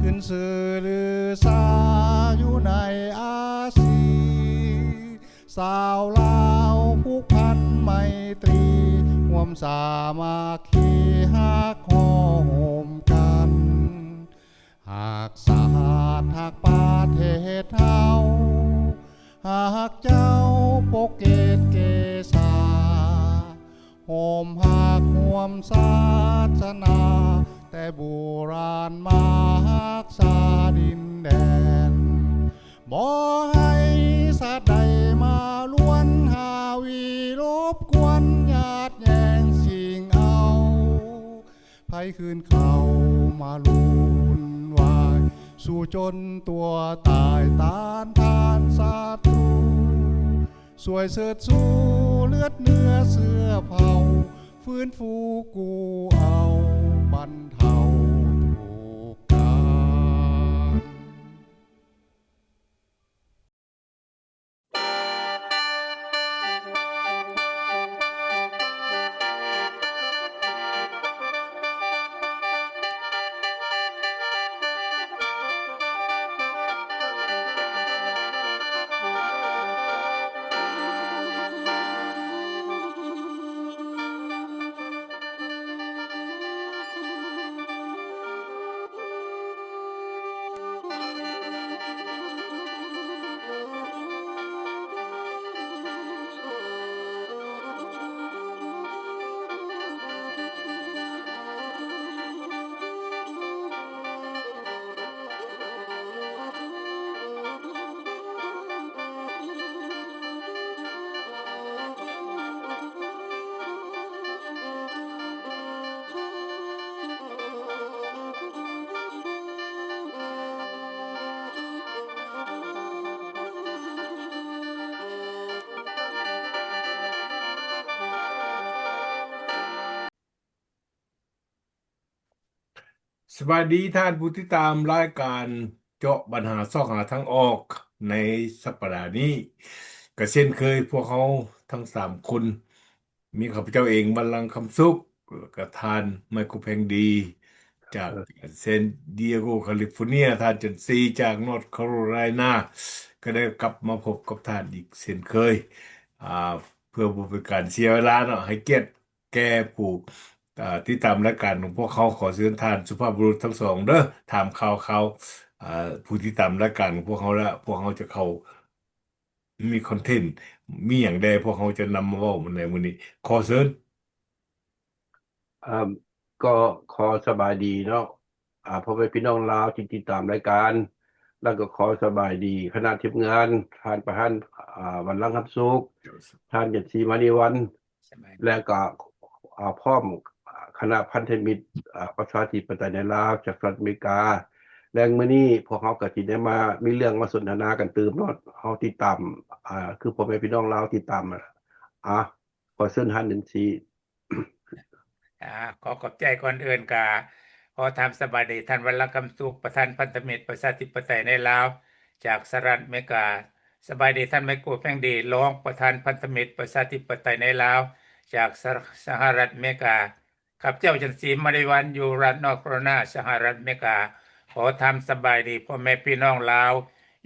ຊື່ນຊື່ລືຊາຢູ່ໃນອາຊີ ຊາວລາວຜູກພັນໄມຕີ ຮ່ວມສາມັກຄີຮັກຫໍ່ໂຮມກັນ ຮັກຊາດຮັກປະເທດເຮົາ ຮັກເຈົ້າປົກເກດເກສາ ຮ່ວມຮັກຮ່ວມສາສະໜາ ແຕ່ບູຮານມາຮັກສາດິນແດນ ບໍ່ໃຫ້ຊາດໃດມາລວນຫາວີລົບກວນ ຍາດແຍ່ງຊິງເອົາ ໃຜຄືນເຂົ້າມາວຸ່ນວາຍ ສູ້ຈົນຕົວຕາຍຕ້ານທານສັດຕູ ຊ່ວຍເຊີດຊູເລືອດເນື້ອເຊື້ອເຜົ່າ ຟື້ນຟູກູ້ເອົາບັນເທົາທຸກການ. ສະບາຍດີທ່ານຜູ້ຕິດຕາມລາຍການເຈາະບັນຫາຊອກຫາທາງອອກໃນສັບປະດານີ້. ກະເຊັ່ນເຄີຍ ພວກເຮົາທັງສາມຄົນ ມີຂ້າພະເຈົ້າເອງ ວັນລັງຄຳສຸກ ແລະກະທ່ານໄມໂຄແພງດີ ຈາກເຊນດີເອໂກ ຄາລິຟໍເນຍ, ທ່ານຈັນຊີ ຈາກນອດຄາໂຣໄລນາ ກໍໄດ້ກັບມາພົບກັບທ່ານອີກເຊັ່ນເຄີຍ. ອາ ເພື່ອບໍ່ເປັນການເສຍເວລາເນາະ ໃຫ້ກຽດແກ່ຜູ້ ອາ ຕິດຕາມລາຍການຂອງພວກເຮົາ, ຂໍເຊີນທ່ານສຸພາບບຸລຸດທັງສອງເດີ ຖາມຂ່າວ ຂ່າວ ອາ ຜູ້ຕິດຕາມລາຍການຂອງພວກເຮົາ ແລະ ພວກເຮົາຈະເຂົ້າ ມີຄອນເທັນ ມີຫຍັງແດ່ ພວກເຮົາຈະນຳມາເວົ້າໃນມື້ນີ້ ຂໍເຊີນ. ເອີ ກໍຂໍສະບາຍດີເນາະ ອາ ພໍ່ແມ່ພີ່ນ້ອງລາວທີ່ຕິດຕາມລາຍການ ແລ້ວກໍຂໍສະບາຍດີຄະນະທີມງານ ທ່ານປະທານ ອາ ວັນລັງຄຳສຸກ ທ່ານຈັນຊີ ມະນີວັນ ແລະກໍ ອາ ພ້ອມຄະນະພັນທະມິດ ອາ ປະຊາທິປະໄຕໃນລາວ ຈາກສະຫະລັດອາເມລິກາ ແລະມື້ນີ້ພວກເຮົາກໍຊິໄດ້ມາ ມີເລື່ອງມາສົນທະນາກັນຕື່ມເນາະ. ເຮົາຕິດຕາມ ອາ ຄືພໍ່ແມ່ພີ່ນ້ອງລາວຕິດຕາມ ອາ ຂໍເຊີນທ່ານໜຶ່ງຊິ ອາ ຂໍຂອບໃຈ. ກ່ອນອື່ນກະຂໍຖາມສະບາຍດີທ່ານ ວັນລັງຄຳສຸກ ປະທານພັນທະມິດປະຊາທິປະໄຕໃນລາວ ຈາກສະຫະລັດອາເມລິກາ. ສະບາຍດີທ່ານ ໄມໂຄແພງດີ ລອງປະທານພັນທະມິດປະຊາທິປະໄຕໃນລາວ ຈາກສະ ສະຫະລັດອາເມລິກາ. ຂ້າພະເຈົ້າ ຈັນສີ ມະນີວັນ ຢູ່ລັດນອດຄາໂຣໄລນາ ສະຫະລັດອາເມລິກາ. ຂໍຖາມສະບາຍດີພໍ່ແມ່ພີ່ນ້ອງລາວ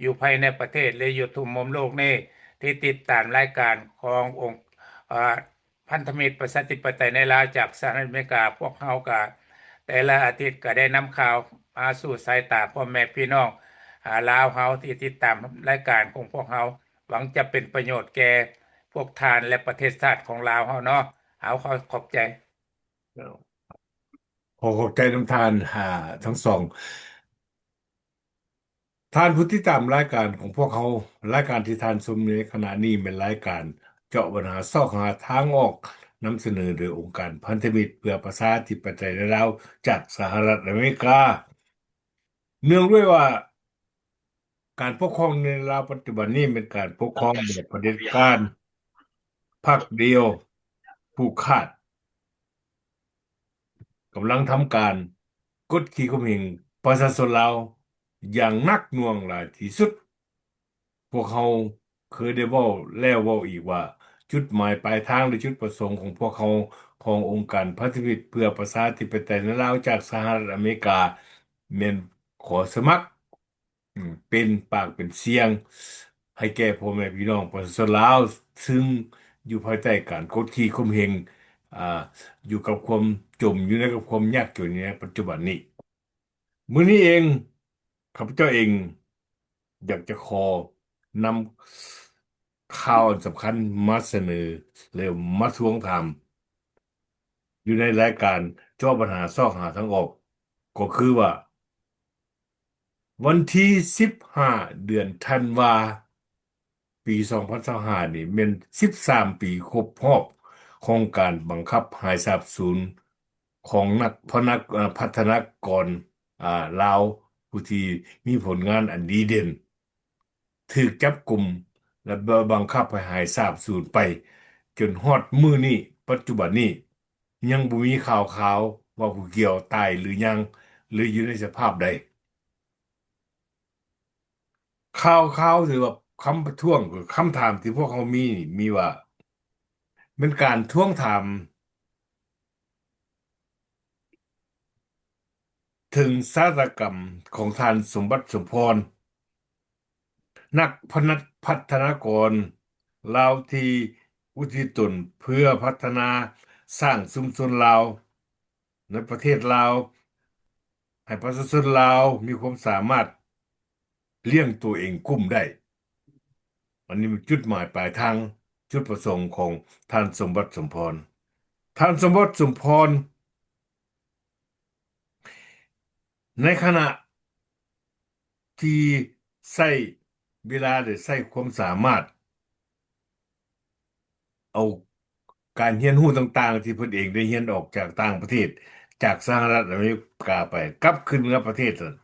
ຢູ່ພາຍໃນປະເທດ ແລະ ຢູ່ທົ່ວມຸມໂລກນີ້ ທີ່ຕິດຕາມລາຍການຂອງອົງ ອາ ພັນທະມິດປະຊາທິປະໄຕໃນລາວ ຈາກສະຫະລັດອາເມລິກາ. ພວກເຮົາກະແຕ່ລະອາທິດກະໄດ້ນຳຂ່າວມາສູ່ສາຍຕາພໍ່ແມ່ພີ່ນ້ອງ ອາ ລາວເຮົາທີ່ຕິດຕາມລາຍການຂອງພວກເຮົາ. ຫວັງຈະເປັນປະໂຫຍດແກ່ພວກທ່ານ ແລະ ປະເທດຊາດຂອງລາວເຮົາເນາະ. ເອົາ ຂໍຂອບໃຈ. ຂໍຂອບໃຈນຳທ່ານ ອາ ທັງສອງ. ທ່ານຜູ້ຕິດຕາມລາຍການຂອງພວກເຮົາ, ລາຍການທີ່ທ່ານຊົມໃນຂະນະນີ້ແມ່ນລາຍການເຈາະບັນຫາຊອກຫາທາງອອກ, ນຳສະເໜີໂດຍອົງການພັນທະມິດເພື່ອປະຊາທິປະໄຕໃນລາວ ຈາກສະຫະລັດອາເມລິກາ. ເນື່ອງດ້ວຍວ່າການປົກຄອງໃນລາວປັດຈຸບັນນີ້ແມ່ນການປົກຄອງແບບຜະເດັດການ, ພັກດຽວ, ຜູກຂາດ, ກຳລັງທຳການກົດຂີ່ຂົ່ມເຫງປະຊາຊົນລາວຢ່າງໜັກໜ່ວງຫຼາຍທີ່ສຸດ. ພວກເຮົາເຄີຍໄດ້ເວົ້າແລ້ວເວົ້າອີກວ່າ ຈຸດໝາຍປາຍທາງ ຫຼື ຈຸດປະສົງຂອງພວກເຮົາ ຂອງອົງການພັນທະມິດເພື່ອປະຊາທິປະໄຕໃນລາວ ຈາກສະຫະລັດອາເມລິກາ ແມ່ນ ຂໍສະໝັກ ເປັນປາກເປັນສຽງໃຫ້ແກ່ພໍ່ແມ່ພີ່ນ້ອງປະຊາຊົນລາວ ຊຶ່ງຢູ່ພາຍໃຕ້ການກົດຂີ່ຂົ່ມເຫງ ຢູ່ກັບຄວາມຈົມ ຢູ່ໃນກັບຄວາມຍາກຈົນໃນປັດຈຸບັນນີ້. ມື້ນີ້ເອງ ຂ້າພະເຈົ້າເອງຢາກຈະຂໍນຳຂ່າວອັນສຳຄັນມາສະເໜີ ແລະ ມາທວງຖາມ ຢູ່ໃນລາຍການເຈາະບັນຫາຊອກຫາທາງອອກ ກໍຄືວ່າ ວັນທີສິບຫ້າ ເດືອນທັນວາ ປີສອງພັນຊາວຫ້ານີ້ ແມ່ນສິບສາມປີຄົບຮອບຂອງການບັງຄັບຫາຍສາບສູນຂອງນັກ ພະນັກ ເອີ ພັດທະນາກອນ ອາ ລາວ ຜູ້ທີ່ມີຜົນງານອັນດີເດັ່ນ ຖືກຈັບກຸມ ແລະ ບັງຄັບໃຫ້ຫາຍສາບສູນໄປ ຈົນຮອດມື້ນີ້ ປັດຈຸບັນນີ້ ຍັງບໍ່ມີຂ່າວຄາວວ່າຜູ້ກ່ຽວຕາຍຫຼືຍັງ ຫຼືຢູ່ໃນສະພາບໃດ. ຂ່າວຄາວ ຫຼືວ່າຄຳປະທ້ວງ ຫຼືຄຳຖາມທີ່ພວກເຮົາມີນີ້ ມີວ່າ ແມ່ນການທວງຖາມເຖິງຊາຕາກຳຂອງທ່ານສົມບັດ ສົມພອນ ນັກພັດທະນາກອນລາວທີ່ອຸທິດຕົນເພື່ອພັດທະນາສ້າງຊຸມຊົນລາວໃນປະເທດລາວ ໃຫ້ປະຊາຊົນລາວມີຄວາມສາມາດລ້ຽງຕົວເອງກຸ້ມໄດ້. ອັນນີ້ແມ່ນຈຸດໝາຍປາຍທາງ ຈຸດປະສົງຂອງທ່ານສົມບັດ ສົມພອນ. ທ່ານສົມບັດ ສົມພອນ ໃນຂະນະທີ່ໃຊ້ເວລາ ແລະ ໃຊ້ຄວາມສາມາດ ເອົາການຮຽນຮູ້ຕ່າງໆ ທີ່ເພິ່ນເອງໄດ້ຮຽນອອກຈາກຕ່າງປະເທດ ຈາກສະຫະລັດອາເມລິກາໄປ ກັບຄືນເມືອປະເທດນັ້ນ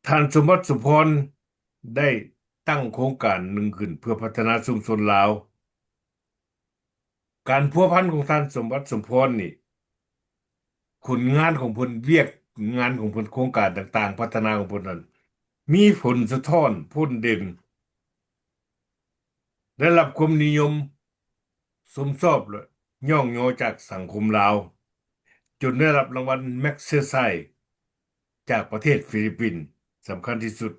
ທ່ານສົມບັດ ສົມພອນ ໄດ້ຕັ້ງໂຄງການໜຶ່ງຂຶ້ນເພື່ອພັດທະນາຊຸມຊົນລາວ. ການພົວພັນຂອງທ່ານສົມບັດ ສົມພອນນີ້ ຜົນງານຂອງເພິ່ນ ວຽກງານຂອງເພິ່ນ ໂຄງການຕ່າງໆ ພັດທະນາຂອງເພິ່ນນັ້ນ ມີຜົນສະທ້ອນພົ້ນເດັ່ນ ໄດ້ຮັບຄວາມນິຍົມຊົມຊອບ ແລະ ຍ້ອງຍໍຈາກສັງຄົມລາວ ຈົນໄດ້ຮັບລາງວັນແມັກເຊໄຊ ຈາກປະເທດຟີລິບປິນ ສຳຄັນທີ່ສຸດ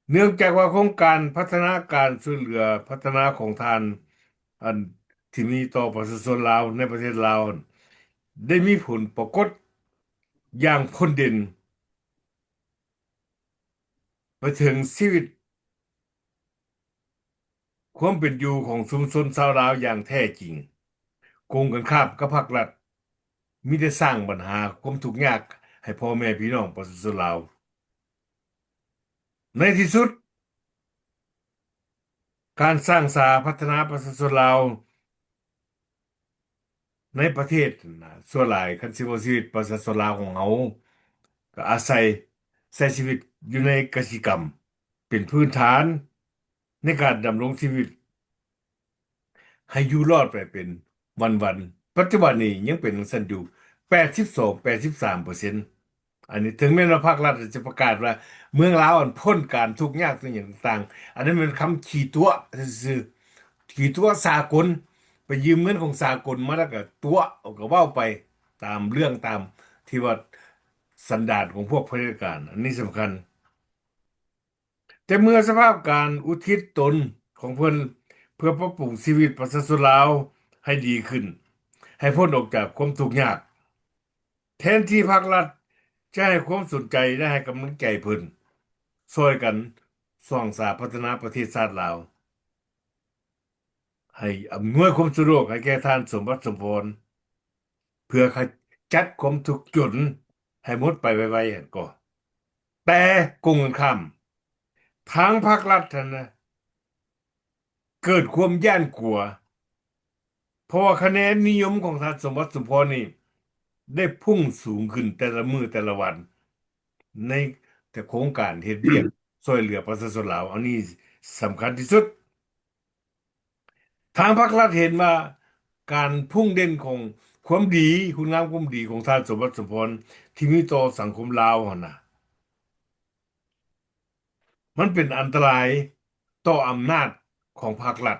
ເນື່ອງຈາກວ່າໂຄງການພັດທະນາການຊ່ວຍເຫຼືອພັດທະນາຂອງທ່ານ ອັນທີ່ມີຕໍ່ປະຊາຊົນລາວໃນປະເທດລາວ ໄດ້ມີຜົນປາກົດຢ່າງພົ້ນເດັ່ນ ໄປເຖິງຊີວິດຄວາມເປັນຢູ່ຂອງຊຸມຊົນຊາວລາວຢ່າງແທ້ຈິງ. ກົງກັນຂ້າມກັບພັກລັດ ມີແຕ່ສ້າງບັນຫາຄວາມທຸກຍາກໃຫ້ພໍ່ແມ່ພີ່ນ້ອງປະຊາຊົນລາວ. ໃນທີ່ສຸດ ການສ້າງສາພັດທະນາປະຊາຊົນລາວ ໃນປະເທດນະ ສ່ວນຫຼາຍ ຄັນຊິເວົ້າຊີວິດປະຊາຊົນລາວຂອງເຮົາ ກໍອາໄສໃຊ້ຊີວິດຢູ່ໃນກະສິກຳ ເປັນພື້ນຖານໃນການດຳລົງຊີວິດ ໃຫ້ຢູ່ລອດໄປເປັນວັນໆ. ປັດຈຸບັນນີ້ຍັງເປັນຈັ່ງຊັ້ນຢູ່ ແປດສິບສອງ ແປດສິບສາມເປີເຊັນ. ອັນນີ້ເຖິງແມ່ນວ່າພັກລັດຈະປະກາດວ່າເມືອງລາວອັນພົ້ນການທຸກຍາກທຸກຫຍັງຕ່າງໆ ອັນນັ້ນແມ່ນຄຳຂີ້ຕົວະຊື່ໆ ຂີ້ຕົວະສາກົນ ໄປຢືມເງິນຂອງສາກົນມາແລ້ວກໍຕົວະ ກໍເວົ້າໄປຕາມເລື່ອງຕາມທີ່ວ່າສັນດານຂອງພວກເຜດັດການ ອັນນີ້ສຳຄັນ. ແຕ່ເມື່ອສະພາບການອຸທິດຕົນຂອງເພິ່ນເພື່ອປັບປຸງຊີວິດປະຊາຊົນລາວໃຫ້ດີຂຶ້ນ ໃຫ້ພົ້ນອອກຈາກຄວາມທຸກຍາກ ແທນທີ່ພັກລັດຈະໃຫ້ຄວາມສົນໃຈ ແລະ ໃຫ້ກຳລັງໃຈເພິ່ນ ຊ່ອຍກັນສ້າງສາພັດທະນາປະເທດຊາດລາວ ໃຫ້ອຳນວຍຄວາມສະດວກໃຫ້ແກ່ທ່ານສົມບັດ ສົມພອນ ເພື່ອຂະຈັດຄວາມທຸກຈົນໃຫ້ໝົດໄປໄວໆຫັ້ນກໍ ແຕ່ກົງກັນຂ້າມ ທາງພັກລັດຫັ້ນນະ ເກີດຄວາມຢ້ານກົວ ເພາະວ່າຄະແນນນິຍົມຂອງທ່ານສົມບັດ ສົມພອນນີ້ ໄດ້ພຸ່ງສູງຂຶ້ນແຕ່ລະມື້ແຕ່ລະວັນ ໃນແຕ່ໂຄງການເຮັດວຽກຊ່ວຍເຫຼືອປະຊາຊົນລາວ ອັນນີ້ສຳຄັນທີ່ສຸດ. ທາງພັກລັດເຫັນວ່າການພຸ່ງເດັ່ນຂອງຄວາມດີ ຄຸນງາມຄວາມດີຂອງທ່ານສົມບັດ ສົມພອນ ທີ່ມີຕໍ່ສັງຄົມລາວຫັ້ນນະ ມັນເປັນອັນຕະລາຍຕໍ່ອຳນາດຂອງພັກລັດ.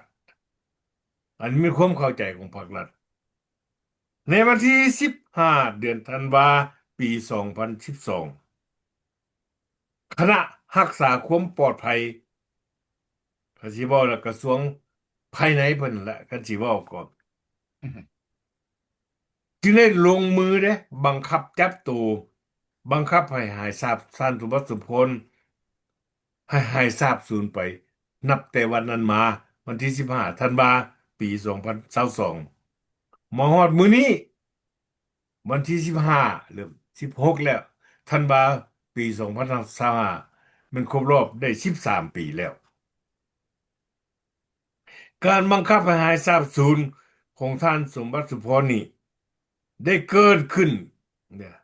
ອັນນີ້ແມ່ນຄວາມເຂົ້າໃຈຂອງພັກລັດ. ໃນວັນທີສິບຫ້າ ເດືອນທັນວາ ປີສອງພັນສິບສອງ ຄະນະຮັກສາຄວາມປອດໄພ ຄັນຊິເວົ້າລະກະຊວງພາຍໃນເພິ່ນແຫຼະ ຄັນຊິເວົ້າກໍ ອືຮຶ ຈຶ່ງໄດ້ລົງມືເດ້ ບັງຄັບຈັບໂຕ ບັງຄັບໃຫ້ຫາຍສາບ ທ່ານ ສົມບັດ ສົມພອນ ໃຫ້ຫາຍສາບສູນໄປ ນັບແຕ່ວັນນັ້ນມາ ວັນທີສິບຫ້າ ທັນວາ ປີສອງພັນຊາວສອງ ມາຮອດມື້ນີ້ ວັນທີສິບຫ້າ ຫຼື ສິບຫົກ ແລ້ວ ທັນວາ ປີສອງພັນຊາວຫ້າ ແມ່ນຄົບຮອບໄດ້ສິບສາມປີແລ້ວ. ການບັງຄັບໃຫ້ຫາຍສາບສູນຂອງທ່ານ ສົມບັດ ສົມພອນ ນີ້ ໄດ້ເກີດຂຶ້ນ ເນຍ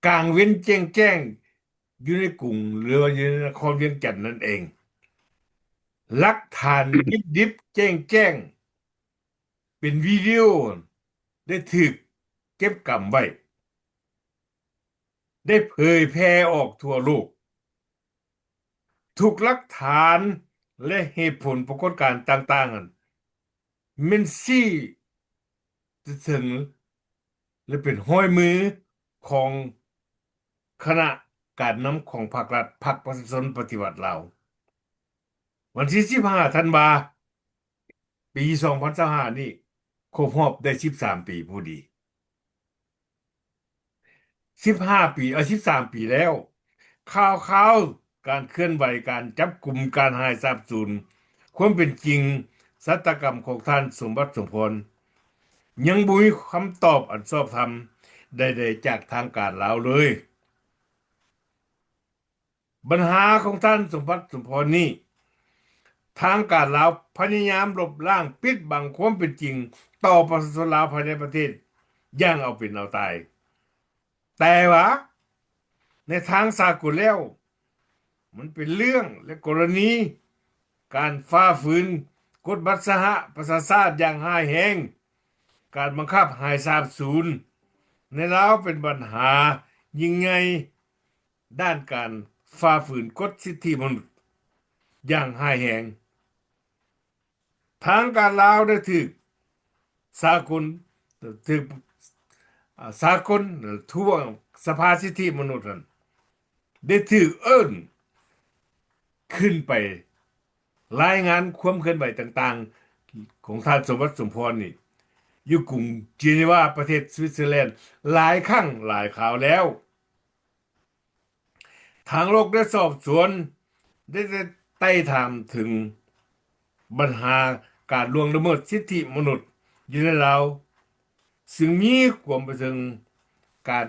ກາງເວັນແຈ້ງໆ ຢູ່ໃນກຸງ ຫຼືວ່າຢູ່ໃນນະຄອນວຽງຈັນນັ້ນເອງ. ຫຼັກຖານດິບໆ ແຈ້ງໆ ເປັນວິດີໂອ ໄດ້ຖືກເກັບກຳໄວ້ ໄດ້ເຜີຍແຜ່ອອກທົ່ວໂລກ. ທຸກຫຼັກຖານ ແລະ ເຫດຜົນປາກົດການຕ່າງໆ ນັ້ນ ແມ່ນຊີ້ໄປເຖິງ ແລະ ເປັນຮອຍມືຂອງຄະນະການນຳຂອງພັກລັດ ພັກປະຊາຊົນປະຕິວັດລາວ. ວັນທີສິບຫ້າ ທັນວາ ປີສອງພັນຊາວຫ້າ ນີ້ ຄົບຮອບໄດ້ສິບສາມປີພໍດີ. ສິບຫ້າປີ ເອີ ສິບສາມປີແລ້ວ. ຂ່າວຄາວການເຄື່ອນໄຫວ, ການຈັບກຸມ, ການຫາຍສາບສູນ, ຄວາມເປັນຈິງ ຊາຕາກຳຂອງທ່ານ ສົມບັດ ສົມພອນ ຍັງບໍ່ມີຄຳຕອບອັນຊອບທຳໃດໆ ຈາກທາງການລາວເລີຍ. ບັນຫາຂອງທ່ານ ສົມບັດ ສົມພອນ ນີ້ ທາງການລາວພະຍາຍາມລົບລ້າງ, ປິດບັງຄວາມເປັນຈິງຕໍ່ປະຊາຊົນລາວພາຍໃນປະເທດຢ່າງເອົາເປັນເອົາຕາຍ. ແຕ່ວ່າໃນທາງສາກົນແລ້ວ ມັນເປັນເລື່ອງ ແລະ ກໍລະນີການຝ່າຝືນກົດບັດສະຫະປະຊາຊາດຢ່າງຮ້າຍແຮງ, ການບັງຄັບໃຫ້ສາບສູນໃນລາວເປັນບັນຫາຍິ່ງໃຫຍ່ ດ້ານການຝ່າຝືນກົດສິດທິມະນຸດຢ່າງຮ້າຍແຮງ. ທາງການລາວໄດ້ຖືກສາກົນ, ຖືກ ອາ ສາກົນ ຫຼື ທວງສະພາສິດທິມະນຸດນັ້ນ ໄດ້ຖືກເອີ້ນຂຶ້ນໄປລາຍງານຄວາມເຄື່ອນໄຫວຕ່າງໆ ຂອງທ່ານ ສົມບັດ ສົມພອນ ນີ້ ຢູ່ກຸງເຈນີວາ ປະເທດສະວິດເຊີແລນ ຫຼາຍຄັ້ງຫຼາຍຄາວແລ້ວ. ທາງໂລກໄດ້ສອບສວນ ໄດ້ ໄດ້ໄຕ່ຖາມເຖິງບັນຫາການລ່ວງລະເມີດສິດທິມະນຸດຢູ່ໃນລາວ, ຊຶ່ງມີກວມໄປເຖິງການ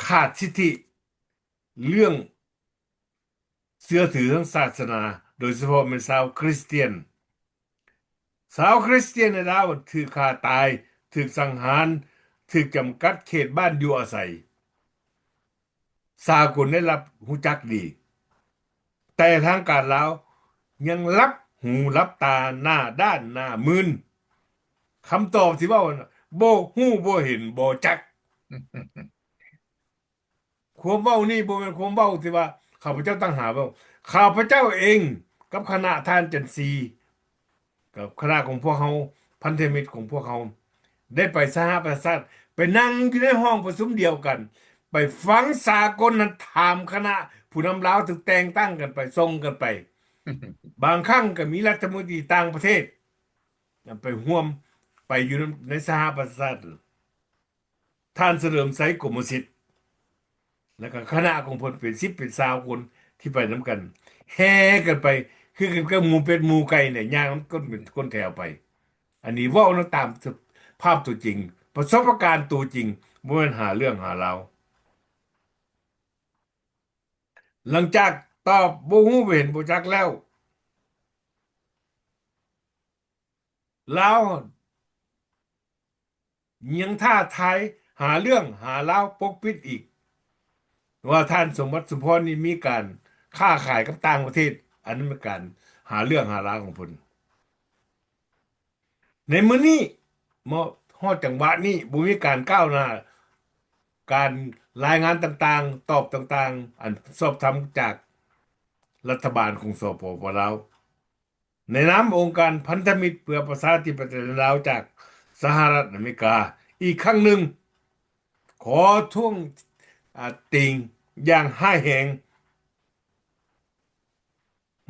ຂາດສິດທິເລື່ອງ ເຊື່ອຖືທາງສາສະໜາ, ໂດຍສະເພາະແມ່ນຊາວຄຣິສຕຽນ. ຊາວຄຣິສຕຽນໃນລາວຖືກຂ້າຕາຍ, ຖືກສັງຫານ, ຖືກຈຳກັດເຂດບ້ານຢູ່ອາໄສ. ສາກົນໄດ້ຮັບຮູ້ຈັກດີ, ແຕ່ທາງການລາວຍັງຫຼັບຫູຫຼັບຕາ, ໜ້າດ້ານໜ້າມືນ. ຄຳຕອບທີ່ເວົ້ານັ້ນ ບໍ່ຮູ້ ບໍ່ເຫັນ ບໍ່ຈັກ. ຄວາມເວົ້ານີ້ບໍ່ແມ່ນຄວາມເວົ້າທີ່ວ່າຂ້າພະເຈົ້າຕັ້ງຫາເວົ້າ. ຂ້າພະເຈົ້າເອງກັບຄະນະທ່ານຈັນຊີ ກັບຄະນະຂອງພວກເຮົາ, ພັນທະມິດຂອງພວກເຮົາ ໄດ້ໄປສະຫະປະຊາຊາດ, ໄປນັ່ງຢູ່ໃນຫ້ອງປະຊຸມດຽວກັນ, ໄປຟັງສາກົນນັ້ນຖາມຄະນະຜູ້ນຳລາວ ຖືກແຕ່ງຕັ້ງກັນໄປ, ສົ່ງກັນໄປ. ບາງຄັ້ງກໍມີລັດຖະມົນຕີຕ່າງປະເທດໄປຮ່ວມ, ໄປຢູ່ນຳ ໃນສະຫະປະຊາຊາດ. ທ່ານສະເຫຼີມໄຊ ກົມມະສິດ ແລ້ວກໍຄະນະຂອງເພິ່ນເປັນສິບເປັນຊາວຄົນທີ່ໄປນຳກັນ ແຫ່ກັນໄປ ຄືກັນກັບໝູເປັດໝູໄກ່ນີ້ ຍ່າງນຳກົ້ນເປັນກົ້ນແຖວໄປ. ອັນນີ້ເວົ້ານຳຕາມສະພາບຕົວຈິງ, ປະສົບປະການຕົວຈິງ, ບໍ່ແມ່ນຫາເລື່ອງຫາລາວ. ຫຼັງຈາກຕອບບໍ່ຮູ້ບໍ່ເຫັນບໍ່ຈັກແລ້ວ, ລາວຍັງທ້າທາຍຫາເລື່ອງຫາລາວປົກປິດອີກ ວ່າທ່ານສົມບັດ ສົມພອນ ນີ້ມີການຄ້າຂາຍກັບຕ່າງປະເທດ, ອັນນັ້ນເປັນການຫາເລື່ອງຫາລາວຂອງເພິ່ນ. ໃນມື້ນີ້ ເໝາະຮອດຈັງຫວະນີ້ ບໍ່ມີການກ້າວໜ້າ, ການລາຍງານຕ່າງໆ, ຕອບຕ່າງໆ, ອັນສອບຖາມຈາກລັດຖະບານຂອງ ສປປ ລາວ ໃນນາມອົງການພັນທະມິດເພື່ອປະຊາທິປະໄຕໃນລາວ ຈາກສະຫະລັດອາເມລິກາ ອີກຄັ້ງໜຶ່ງ ຂໍທ້ວງ, ອາ, ຕິງ ຢ່າງຮ້າຍແຮງ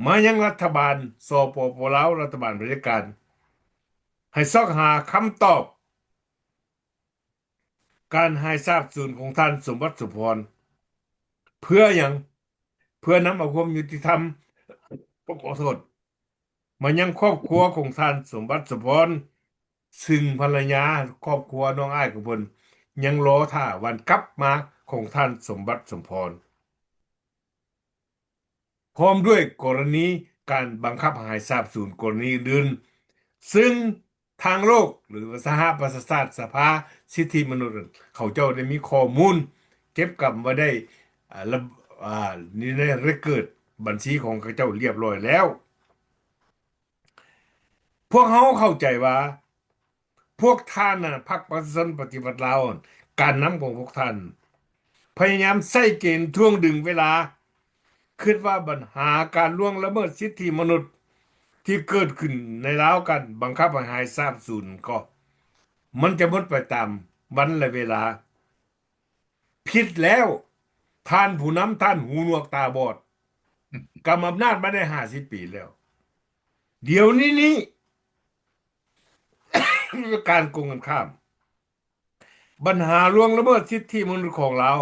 ມາຍັງລັດຖະບານ ສປປ ລາວ, ລັດຖະບານຜະເດັດການ ໃຫ້ຊອກຫາຄຳຕອບ ການຫາຍສາບສູນຂອງທ່ານສົມບັດ ສົມພອນ ເພື່ອຫຍັງ? ເພື່ອນຳເອົາຄວາມຍຸຕິທຳ, ຂໍໂທດ, ມາຍັງຄອບຄົວຂອງທ່ານສົມບັດ ສົມພອນ, ຊຶ່ງພັນລະຍາ, ຄອບຄົວ, ນ້ອງອ້າຍຂອງເພິ່ນ ຍັງລໍຖ້າວັນກັບມາຂອງທ່ານສົມບັດ ສົມພອນ. ພ້ອມດ້ວຍກໍລະນີການບັງຄັບຫາຍສາບສູນກໍລະນີອື່ນໆ ຊຶ່ງທາງໂລກ ຫຼືວ່າສະຫະປະຊາຊາດ, ສະພາສິດທິມະນຸດ ເຂົາເຈົ້າໄດ້ມີຂໍ້ມູນເກັບກຳໄວ້ໄດ້ ອາ ລະ ອາ ຢູ່ໃນເລກເກີດບັນຊີຂອງເຂົາເຈົ້າລຽບລ້ອຍແລ້ວ. ພວກເຮົາເຂົ້າໃຈວ່າ ພວກທ່ານນະ ພັກປະຊາຊົນປະຕິວັດລາວ, ການນຳຂອງພວກທ່ານ ພະຍາຍາມໃຊ້ເກນຖ່ວງດຶງເວລາ, ຄິດວ່າບັນຫາການລ່ວງລະເມີດສິດທິມະນຸດທີ່ເກີດຂຶ້ນໃນລາວ, ການບັງຄັບໃຫ້ຫາຍສາບສູນກໍ ມັນຈະໝົດໄປຕາມວັນ ແລະ ເວລາ. ຜິດແລ້ວ, ທ່ານຜູ້ນຳ, ທ່ານຫູໜວກຕາບອດ, ກຳອຳນາດມາໄດ້ຫ້າສິບປີແລ້ວ. ດຽວນີ້ນີ້ ການກົງກັນຂ້າມ, ບັນຫາລ່ວງລະເມີດສິດທິມະນຸດຂອງລາວ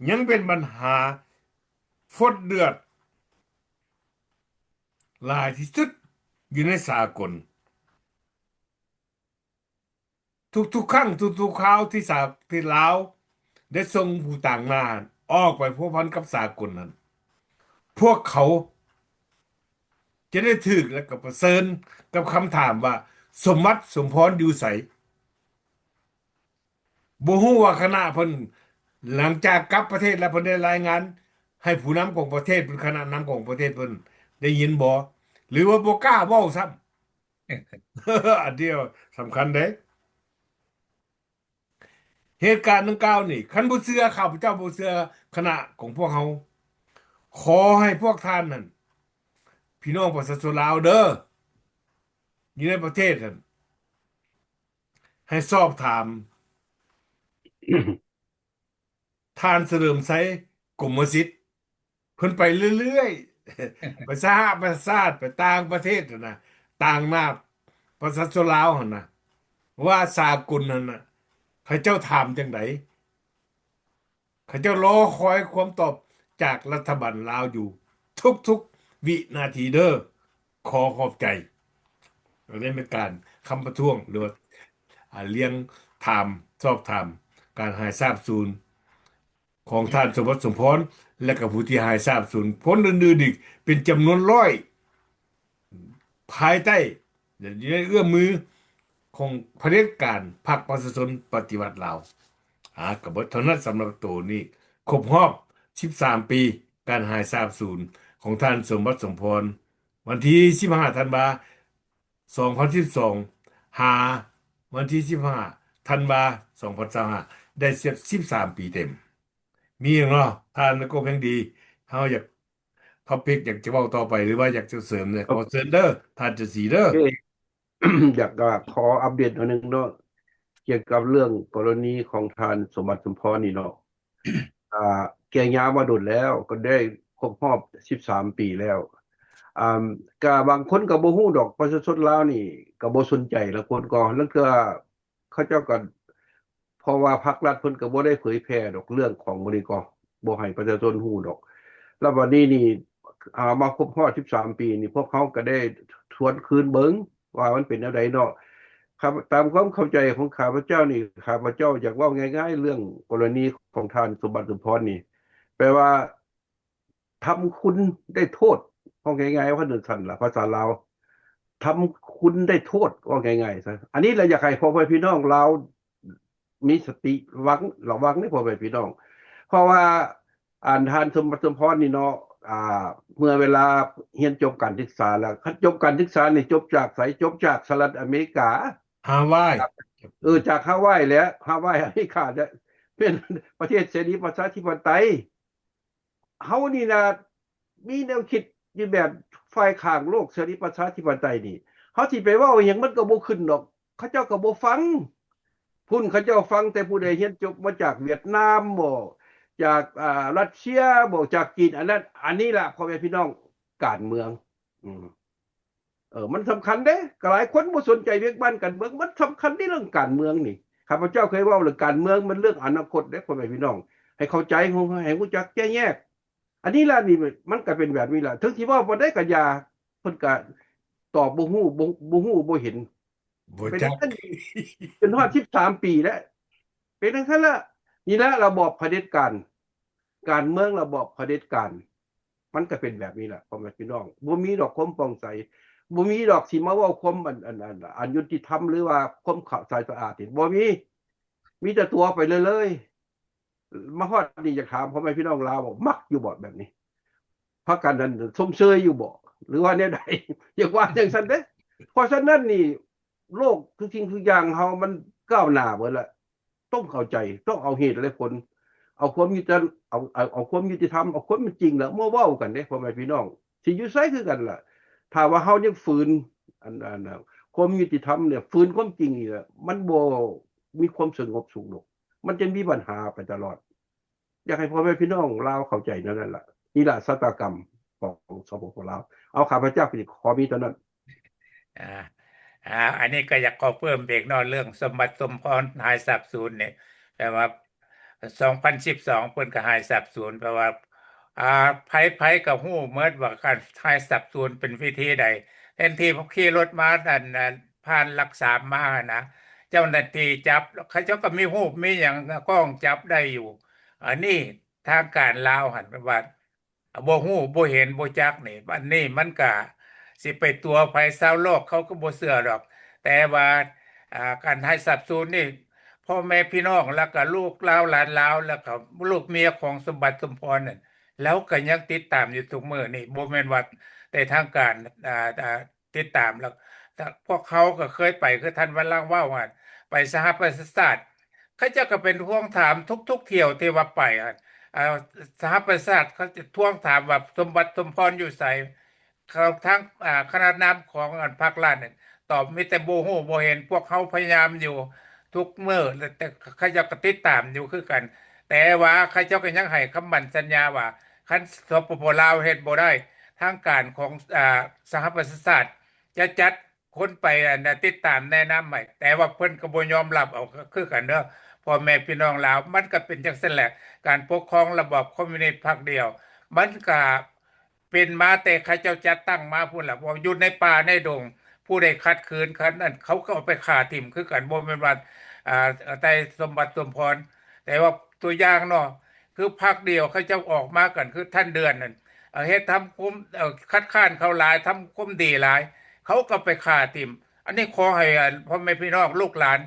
ຍັງເປັນບັນຫາຟົດເດືອດຫຼາຍທີ່ສຸດຢູ່ໃນສາກົນ. ທຸກໆຄັ້ງ, ທຸກໆຄາວທີ່ສາ ທີ່ລາວໄດ້ສົ່ງຜູ້ຕາງໜ້າອອກໄປພົວພັນກັບສາກົນນັ້ນ, ພວກເຂົາຈະໄດ້ຖືກ ແລະ ກໍປະເຊີນກັບຄຳຖາມວ່າ ສົມບັດ ສົມພອນ ຢູ່ໃສ? ບໍ່ຮູ້ວ່າຄະນະເພິ່ນ ຫຼັງຈາກກັບປະເທດແລ້ວ ເພິ່ນໄດ້ລາຍງານໃຫ້ຜູ້ນຳຂອງປະເທດເພິ່ນ, ຄະນະນຳຂອງປະເທດເພິ່ນໄດ້ຍິນບໍ່? ຫຼືວ່າບໍ່ກ້າເວົ້າຊ້ຳ? ອັນດຽວສຳຄັນເດ້. ເຫດການດັ່ງກ່າວນີ້, ຄັນບໍ່ເຊື່ອຂ້າພະເຈົ້າ, ບໍ່ເຊື່ອຄະນະຂອງພວກເຮົາ, ຂໍໃຫ້ພວກທ່ານນັ້ນ, ພີ່ນ້ອງປະຊາຊົນລາວເດີ, ຢູ່ໃນປະເທດຫັ້ນ, ໃຫ້ສອບຖາມ ທ່ານສະເຫຼີມໄຊ ກົມມະສິດ, ເພິ່ນໄປເລື້ອຍໆ ໄປສະຫະປະຊາຊາດ, ໄປຕ່າງປະເທດຫັ້ນນະ, ຕາງໜ້າປະຊາຊົນລາວຫັ້ນນະ, ວ່າສາກົນຫັ້ນນະ ເຂົາເຈົ້າຖາມຈັ່ງໃດ? ເຂົາເຈົ້າລໍຄອຍຄວາມຕອບຈາກລັດຖະບານລາວຢູ່ທຸກໆວິນາທີເດີ. ຂໍຂອບໃຈ. ອັນນີ້ເປັນການຄຳປະທ້ວງ ຫຼືວ່າ ອາ ລຽງຖາມ, ສອບຖາມການຫາຍສາບສູນຂອງທ່ານສົມບັດ ສົມພອນ ແລະ ກໍຜູ້ທີ່ຫາຍສາບສູນຄົນອື່ນໆອີກເປັນຈຳນວນຮ້ອຍ ພາຍໃຕ້ ແລະ ຢູ່ໃນເອື້ອມມືຂອງຜະເດັດການພັກປະຊາຊົນປະຕິວັດລາວ. ອາ ກໍເບິດເທົ່ານັ້ນສຳລັບໂຕນີ້ ຄົບຮອບສິບສາມປີການຫາຍສາບສູນຂອງທ່ານສົມບັດ ສົມພອນ. ວັນທີສິບຫ້າທັນວາ ສອງພັນສິບສອງ ຫາວັນທີສິບຫ້າທັນວາ ສອງພັນຊາວຫ້າ ໄດ້ສິບສາມປີເຕັມ. ມີຫຍັງເນາະ ທ່ານນາຍກົບແຫ່ງດີ ເຮົາຢາກ ທອບປິກ ຢາກຈະເວົ້າຕໍ່ໄປ ຫຼືວ່າຢາກຈະເສີມແດ່? ຂໍເຊີນເດີ ທ່ານຈະສີເດີ. ຢາກ ອາ ຂໍອັບເດດໜ້ອຍໜຶ່ງເນາະ ກ່ຽວກັບເລື່ອງກໍລະນີຂອງທ່ານສົມບັດ ສົມພອນນີ້ເນາະ. ອາ ແກ່ຍາວມາດົນແລ້ວ ກໍໄດ້ຄົບຮອບສິບສາມປີແລ້ວ. ອາ ກະບາງຄົນກໍບໍ່ຮູ້ດອກ ປະຊາຊົນລາວນີ້ກໍບໍ່ສົນໃຈ ລາງຄົນກໍ ລາງເທື່ອເຂົາເຈົ້າກໍ ເພາະວ່າພັກລັດເພິ່ນກໍບໍ່ໄດ້ເຜີຍແຜ່ດອກເລື່ອງຂອງໝູ່ນີ້ ກໍບໍ່ໃຫ້ປະຊາຊົນຮູ້ດອກ. ແລ້ວບັດນີ້ນີ້ ອາ ມາຄົບຮອບສິບສາມປີນີ້ ພວກເຮົາກໍໄດ້ທວນຄືນເບິ່ງ ວ່າມັນເປັນແນວໃດເນາະ. ຂ້າ ຕາມຄວາມເຂົ້າໃຈຂອງຂ້າພະເຈົ້ານີ້ ຂ້າພະເຈົ້າຢາກເວົ້າງ່າຍໆ ເລື່ອງກໍລະນີຂອງທ່ານສົມບັດ ສົມພອນນີ້ ແປວ່າ ທຳຄຸນໄດ້ໂທດ ເວົ້າງ່າຍໆ ວ່າຊັ້ນລະ ພາສາລາວ ທຳຄຸນໄດ້ໂທດ ເວົ້າງ່າຍໆຊະ. ອັນນີ້ລະ ຢາກໃຫ້ພໍ່ແມ່ພີ່ນ້ອງລາວມີສະຕິ ລະວັງ ລະວັງເດ້ ພໍ່ແມ່ພີ່ນ້ອງ ເພາະວ່າ ອັນ ທ່ານສົມບັດ ສົມພອນນີ້ເນາະ ອາ ເມື່ອເວລາຮຽນຈົບການສຶກສາແລ້ວ ຄັນຈົບການສຶກສານີ້ ຈົບຈາກໃສ? ຈົບຈາກສະຫະລັດອາເມລິກາ ຮາວາຍ ເອີ ຈາກຮາວາຍແຫຼະ ຮາວາຍອາເມລິກາແຫຼະ ເປັນປະເທດເສລີປະຊາທິປະໄຕ. ເຮົານີ້ນະ ມີແນວຄິດຢູ່ແບບຝ່າຍຂ້າງໂລກເສລີປະຊາທິປະໄຕນີ້ ເຮົາຊິໄປເວົ້າອີ່ຫຍັງມັນກໍບໍ່ຂຶ້ນດອກ ເຂົາເຈົ້າກໍບໍ່ຟັງ. ພຸ້ນເຂົາເຈົ້າຟັງແຕ່ຜູ້ໃດຮຽນຈົບມາຈາກຫວຽດນາມບໍ ຈາກ ອ່າ ຣັດເຊຍບໍ ຈາກຈີນ ອັນນັ້ນ ອັນນີ້ລະ ພໍ່ແມ່ພີ່ນ້ອງ ການເມືອງ ອືມ ເອີ ມັນສຳຄັນເດ້. ກໍຫຼາຍຄົນບໍ່ສົນໃຈວຽກບ້ານການເມືອງ ມັນສຳຄັນໃນເລື່ອງການເມືອງນີ້. ຂ້າພະເຈົ້າເຄີຍເວົ້າເລື່ອງການເມືອງ ມັນເລື່ອງອະນາຄົດເດ້ ພໍ່ແມ່ພີ່ນ້ອງ ໃຫ້ເຂົ້າໃຈ ໃຫ້ຮູ້ຈັກແຍກແຍະ. ອັນນີ້ລະ ນີ້ມັນກໍເປັນແບບນີ້ລະ ເຖິງຊິເວົ້າປານໃດກໍຢ່າ ເພິ່ນກໍຕອບບໍ່ຮູ້ ບໍ່ ບໍ່ຮູ້ບໍ່ເຫັນ ບໍ່ຈັກ ເປັນຈັ່ງຊັ້ນຈົນຮອດສິບສາມປີແລ້ວ ເປັນຈັ່ງຊັ້ນລະ. ນີ້ລະລະບອບຜະເດັດການ ການເມືອງລະບອບຜະເດັດການ ມັນກໍເປັນແບບນີ້ລະ ພໍ່ແມ່ພີ່ນ້ອງ ບໍ່ມີດອກຄວາມປ່ອງໃສ ບໍ່ມີດອກຊິມາເວົ້າຄວາມ ອັນ ອັນ ອັນ ອັນຍຸຕິທຳ ຫຼືວ່າຄວາມຂາວໃສສະອາດນີ້ ບໍ່ມີ ມີແຕ່ຕົວະໄປເລື້ອຍໆ. ມາຮອດນີ້ຢາກຖາມພໍ່ແມ່ພີ່ນ້ອງລາວວ່າ ມັກຢູ່ບໍ່ແບບນີ້? ພາກັນນັ້ນຊົມເຊີຍຢູ່ບໍ່ ຫຼືວ່າແນວໃດ? ຢາກວ່າຈັ່ງຊັ້ນເດ້. ເພາະສະນັ້ນນີ້ ໂລກທຸກສິ່ງທຸກຢ່າງເຮົາມັນກ້າວໜ້າເບິດລະ ຕ້ອງເຂົ້າໃຈ ຕ້ອງເອົາເຫດແລະຜົນ ເອົາຄວາມຍຸຕິ ເອົາ ເອົາ ເອົາຄວາມຍຸຕິທຳ ເອົາຄວາມເປັນຈິງລະມາເວົ້າກັນເດ້ ພໍ່ແມ່ພີ່ນ້ອງ ຊິຢູ່ໃສຄືກັນລະ. ຖ້າວ່າເຮົາຍັງຝືນ ອັນ ອັນ ຄວາມຍຸຕິທຳນີ້ ຝືນຄວາມຈິງນີ້ລະ ມັນບໍ່ມີຄວາມສະຫງົບສຸກດອກ ມັນຈະມີບັນຫາໄປຕະຫຼອດ. ຢາກໃຫ້ພໍ່ແມ່ພີ່ນ້ອງລາວເຂົ້າໃຈແນວນັ້ນລະ. ນີ້ລະຊະຕາກຳຂອງ ສປປ ລາວ. ເອົາ ຂ້າພະເຈົ້າກໍຊິຂໍມີເທົ່ານັ້ນ. ອາ ອາ ອັນນີ້ກໍຢາກຂໍເພີ່ມອີກເນາະ ເລື່ອງສົມບັດສົມພອນຫາຍສາບສູນນີ້ ແຕ່ວ່າ ສອງພັນສິບສອງ ເພິ່ນກໍຫາຍສາບສູນ ເພາະວ່າ ອາ ໃຜໆກໍຮູ້ໝົດວ່າການຫາຍສາບສູນເປັນວິທີໃດ. ແທນທີ່ຂີ່ລົດມາ ອັນ ອັນ ຜ່ານຫຼັກສາມມາຫັ້ນນະ ເຈົ້າໜ້າທີ່ຈັບ ເຂົາເຈົ້າກໍມີຮູບມີຫຍັງກ້ອງຈັບໄດ້ຢູ່. ອັນນີ້ທາງການລາວຫັ້ນວ່າ ບໍ່ຮູ້ ບໍ່ເຫັນ ບໍ່ຈັກນີ້ ອັນນີ້ມັນກະຊິໄປຕົວະໃຜ ຊາວໂລກເຂົາກໍບໍ່ເຊື່ອດອກ. ແຕ່ວ່າ ອາ ການຫາຍສາບສູນນີ້ ພໍ່ແມ່ພີ່ນ້ອງ ແລ້ວກະລູກລາວ ຫຼານລາວ ແລ້ວກະລູກເມຍຂອງສົມບັດສົມພອນນັ້ນ ລາວກໍຍັງຕິດຕາມຢູ່ທຸກມື້ນີ້ ບໍ່ແມ່ນວ່າແຕ່ທາງການ ອາ ອາ ຕິດຕາມ ແລ້ວ ແລ້ວພວກເຮົາກໍເຄີຍໄປ ຄືທ່ານວັນລັງເວົ້າ ໄປສະຫະປະຊາຊາດ ເຂົາເຈົ້າກໍເປັນທວງຖາມທຸກໆຖ້ຽວທີ່ວ່າໄປ ອາ ສະຫະປະຊາຊາດເຂົາຈະທວງຖາມວ່າສົມບັດສົມພອນຢູ່ໃສ? ເຂົາທາງ ອາ ຄະນະນຳຂອງ ອັນ ພັກລັດນັ້ນຕອບມີແຕ່ບໍ່ຮູ້ບໍ່ເຫັນ. ພວກເຮົາພະຍາຍາມຢູ່ທຸກມື້ ແຕ່ເຂົາເຈົ້າກໍຕິດຕາມຢູ່ຄືກັນ ແຕ່ວ່າເຂົາເຈົ້າກໍຍັງໃຫ້ຄຳໝັ້ນສັນຍາວ່າ ຄັນ ສປປ ລາວ ເຮັດບໍ່ໄດ້ ທາງການຂອງ ອາ ສະຫະປະຊາຊາດຈະຈັດ ຄົນໄປ ອັນ ຕິດຕາມແນະນຳໃຫ້ ແຕ່ວ່າເພິ່ນກໍບໍ່ຍອມຮັບເອົາຄືກັນເດີ ພໍ່ແມ່ພີ່ນ້ອງລາວ. ມັນກໍເປັນຈັ່ງຊັ້ນແຫຼະ ການປົກຄອງລະບອບຄອມມິວນິດພັກດຽວ ມັນກໍເປັນມາແຕ່ເຂົາເຈົ້າຈັດຕັ້ງມາພຸ້ນລະ ເພາະຢູ່ໃນປ່າໃນດົງ ຜູ້ໃດຂັດຂືນ ຄັນນັ້ນເຂົາກໍເອົາໄປຂ້າຖິ້ມຄືກັນ ບໍ່ແມ່ນວ່າ ອາ ແຕ່ສົມບັດສົມພອນ. ແຕ່ວ່າຕົວຢ່າງເນາະ ຄືພັກດຽວເຂົາເຈົ້າອອກມາກັນ ຄືທ່ານເດືອນນັ້ນ ເຮັດທຳຄວາມ ຄັດຄ້ານເຂົາຫຼາຍ ທຳຄວາມດີຫຼາຍ ເຂົາກໍໄປຂ້າຖິ້ມ. ອັນນີ້ຂໍໃຫ້ ອັນ ພໍ່ແມ່ພີ່ນ້ອງລູກຫຼານ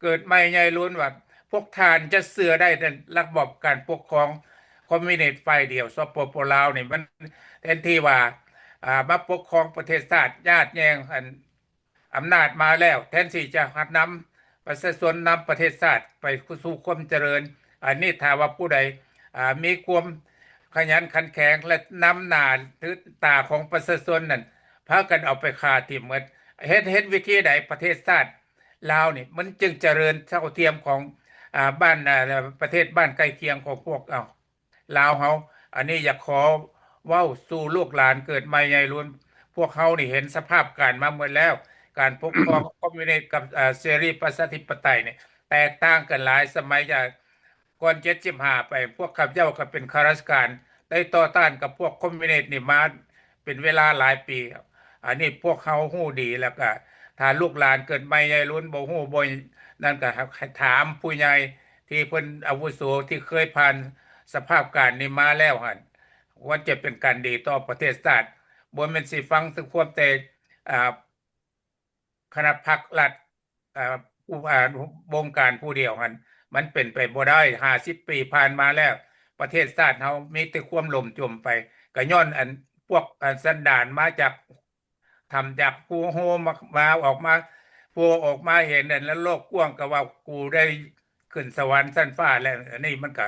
ເກີດໃໝ່ໃຫຍ່ລຸນວ່າ ພວກທ່ານຈະເຊື່ອໄດ້ໃນລະບອບການປົກຄອງຄອມມິວນິດຝ່າຍດຽວ ສປປ ລາວ ນີ້ ມັນແທນທີ່ວ່າ ອາ ມາປົກຄອງປະເທດຊາດ ຍາດແຍ່ງ ອັນ ອຳນາດມາແລ້ວ ແທນທີ່ຈະຮັບນຳປະຊາຊົນ ນຳປະເທດຊາດໄປສູ່ຄວາມຈະເລີນ. ອັນນີ້ຖ້າວ່າຜູ້ໃດ ອາ ມີຄວາມຂະຫຍັນຂັນແຂງ ແລະ ນຳໜ້າຖືຕາຂອງປະຊາຊົນນັ້ນ ພາກັນເອົາໄປຂ້າຖິ້ມໝົດ. ເຮັດ ເຮັດວິທີໃດປະເທດຊາດລາວນີ້ ມັນຈຶ່ງຈະເລີນເທົ່າທຽມຂອງ ອາ ບ້ານ ອາ ປະເທດບ້ານໃກ້ຄຽງຂອງພວກເຮົາ ລາວເຮົາ. ອັນນີ້ຢາກຂໍເວົ້າສູ່ລູກຫຼານເກີດໃໝ່ໃຫຍ່ລຸນ ພວກເຮົານີ້ເຫັນສະພາບການມາໝົດແລ້ວ ການປົກຄອງຄອມມິວນິດກັບ ເອີ ເສລີປະຊາທິປະໄຕນີ້ ແຕກຕ່າງກັນຫຼາຍສະໄໝຈາກ ກ່ອນເຈັດສິບຫ້າໄປ ພວກຂ້າພະເຈົ້າກໍເປັນຂ້າລາຊະການ ໄດ້ຕໍ່ຕ້ານກັບພວກຄອມມິວນິດນີ້ມາເປັນເວລາຫຼາຍປີ. ອັນນີ້ພວກເຮົາຮູ້ດີ ແລ້ວກະຖ້າລູກຫຼານເກີດໃໝ່ໃຫຍ່ລຸນບໍ່ຮູ້ບໍ່ ນັ້ນກໍໃຫ້ ໃຫ້ຖາມຜູ້ໃຫຍ່ທີ່ເພິ່ນອາວຸໂສ ທີ່ເຄີຍຜ່ານສະພາບການນີ້ມາແລ້ວຫັ້ນ ຄວນຈະເປັນການດີຕໍ່ປະເທດຊາດ ບໍ່ແມ່ນຊິຟັງແຕ່ຄວາມແຕ່ ອາ ຄະນະພັກລັດ ອາ ຜູ້ ອາ ບົງການຜູ້ດຽວຫັ້ນ ມັນເປັນໄປບໍ່ໄດ້. ຫ້າສິບປີຜ່ານມາແລ້ວ ປະເທດຊາດເຮົາມີແຕ່ຄວາມຫຼົ່ມຈົມໄປ ກໍຍ້ອນອັນພວກອັນສັນດານມາຈາກຖ້ຳຈາກພູໂຮມາ ມາອອກມາ ຜູ້ອອກມາເຫັນອັນໂລກກວ້າງກໍວ່າ ກູໄດ້ຂຶ້ນສະຫວັນຊັ້ນຟ້າແລ້ວ. ອັນນີ້ມັນກໍ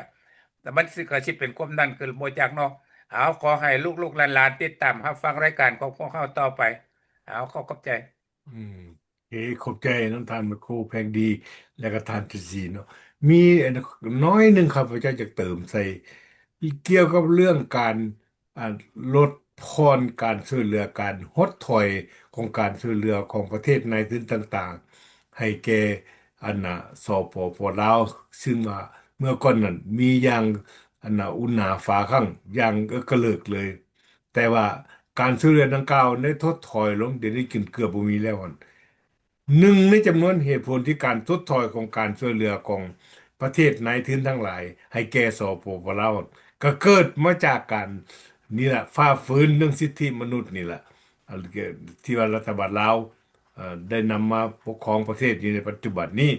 ແຕ່ມັນຊິ ກໍຊິເປັນຄວາມນັ້ນຄືບໍ່ຈັກເນາະ. ເອົາ ຂໍໃຫ້ລູກໆຫຼານໆຕິດຕາມຮັບຟັງລາຍການຂອງພວກເຮົາຕໍ່ໄປ. ເອົາ ຂໍຂອບໃຈ. ອືມ ເອ ຂອບໃຈນຳທ່ານພະຄູແພງດີ ແລະກະທ່ານທິດສີເນາະ. ມີໜ້ອຍໜຶ່ງຂ້າພະເຈົ້າຈະເຕີມໃສ່ ກ່ຽວກັບເລື່ອງການ ອາ ລົດຜ່ອນການຊ່ວຍເຫຼືອ ການຫົດຖອຍຂອງການຊ່ວຍເຫຼືອຂອງປະເທດນາຍທຶນຕ່າງໆ ໃຫ້ແກ່ ອັນນະ ສປປ ລາວ ຊຶ່ງວ່າເມື່ອກ່ອນນັ້ນມີຢ່າງ ອັນນະ ອຸນໜາຝາຄັງ ຢ່າງເອິກກະເລິກເລີຍ. ແຕ່ວ່າການຊ່ວຍເຫຼືອດັ່ງກ່າວໄດ້ທົດຖອຍລົງ ດຽວນີ້ຈຶ່ງເກືອບບໍ່ມີແລ້ວຫັ້ນ. ໜຶ່ງໃນຈຳນວນເຫດຜົນທີ່ການທົດຖອຍຂອງການຊ່ວຍເຫຼືອຂອງປະເທດນາຍທຶນທັງຫຼາຍໃຫ້ແກ່ ສປປ ລາວ ກໍເກີດມາຈາກການນີ້ລະ ຝ່າຝືນເລື່ອງສິດທິມະນຸດນີ້ລະ ອັນທີ່ວ່າລັດຖະບານລາວ ເອີ ໄດ້ນຳມາປົກຄອງປະເທດຢູ່ໃນປັດຈຸບັນນີ້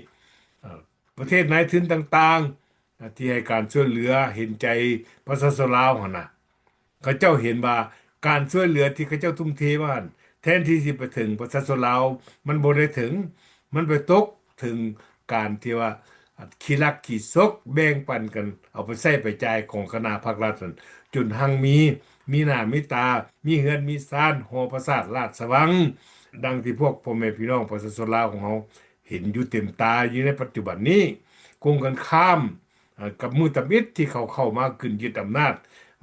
ເອີ ປະເທດນາຍທຶນຕ່າງໆ ທີ່ໃຫ້ການຊ່ວຍເຫຼືອເຫັນໃຈປະຊາຊົນລາວຫັ້ນນະ ເຂົາເຈົ້າເຫັນວ່າການຊ່ວຍເຫຼືອທີ່ເຂົາເຈົ້າທຸ່ມເທມາຫັ້ນ ແທນທີ່ຊິໄປເຖິງປະຊາຊົນລາວ ມັນບໍ່ໄດ້ເຖິງ ມັນໄປຕົກເຖິງການທີ່ວ່າຂີ້ລັກຂີ້ສົກ ແບ່ງປັນກັນເອົາໄປໃຊ້ໄປຈ່າຍຂອງຄະນະພາກລັດຫັ້ນ ຈົນຮັ່ງມີ ມີໜ້າມີຕາ ມີເຮືອນມີຊານ ຫໍປາສາດລາດສະຫວັງ ດັ່ງທີ່ພວກພໍ່ແມ່ພີ່ນ້ອງປະຊາຊົນລາວຂອງເຮົາເຫັນຢູ່ເຕັມຕາຢູ່ໃນປັດຈຸບັນນີ້. ກົງກັນຂ້າມ ເອີ ກັບມື້ທຳອິດທີ່ເຂົາເຂົ້າມາຂຶ້ນຍຶດອຳນາດ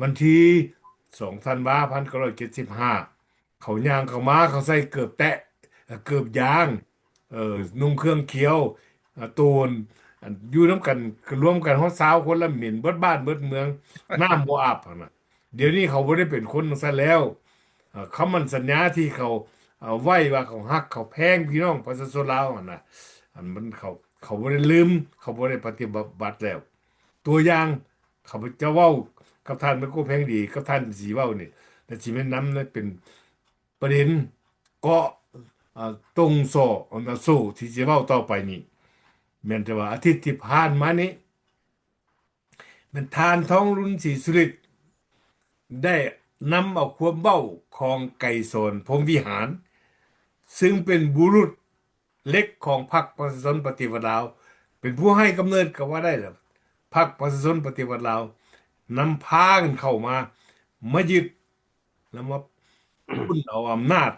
ວັນທີສອງ ທັນວາ ພັນເກົ້າຮ້ອຍເຈັດສິບຫ້າ ເຂົາຍ່າງເຂົ້າມາ ເຂົາໃສ່ເກີບແຕະ ເອີ ເກີບຢາງ ເອີ ນຸ່ງເຄື່ອງຂຽວ ເອີ ໂຕນ ຢູ່ນຳກັນ ລວມກັນຮອດຊາວຄົນລະ ເໝັນເບິດບ້ານເບິດເມືອງ ນ້ຳບໍ່ອາບຫັ້ນນະ. ດຽວນີ້ເຂົາບໍ່ໄດ້ເປັນຄົນຈັ່ງຊັ້ນແລ້ວ ເອີ ຄຳໝັ້ນສັນຍາທີ່ເຂົາ ເອີ ໄວ້ວ່າເຂົາຮັກເຂົາແພງພີ່ນ້ອງປະຊາຊົນລາວຫັ້ນນະ ອັນມັນເຂົາ ເຂົາບໍ່ໄດ້ລືມ ເຂົາບໍ່ໄດ້ປະຕິບັດແລ້ວ. ຕົວຢ່າງ ຂ້າພະເຈົ້າເວົ້າກັບທ່ານໄມໂກແພງດີ ກັບທ່ານສີເວົ້ານີ້ ແລະ ຊິແມ່ນນຳເປັນປະເດັນເກາະ ເອີ ຕົງສໍ່ ອັນໂຊທີ່ຊິເວົ້າຕໍ່ໄປນີ້ ແມ່ນແຕ່ວ່າອາທິດທີ່ຜ່ານມານີ້ ແມ່ນທ່ານ ທອງລຸນ ສີສຸລິດ ໄດ້ນຳເອົາຄວາມເວົ້າຂອງໄກສອນ ພົມວິຫານ ຊຶ່ງເປັນບຸລຸດເຫຼັກຂອງພັກປະຊາຊົນປະຕິວັດລາວ ເປັນຜູ້ໃຫ້ກຳເນີດກໍວ່າໄດ້ລະ ພັກປະຊາຊົນປະຕິວັດລາວ ນຳພາກັນເຂົ້າມາ ມາຍຶດ ແລ້ວມາປຸ້ນເອົາອຳນາດ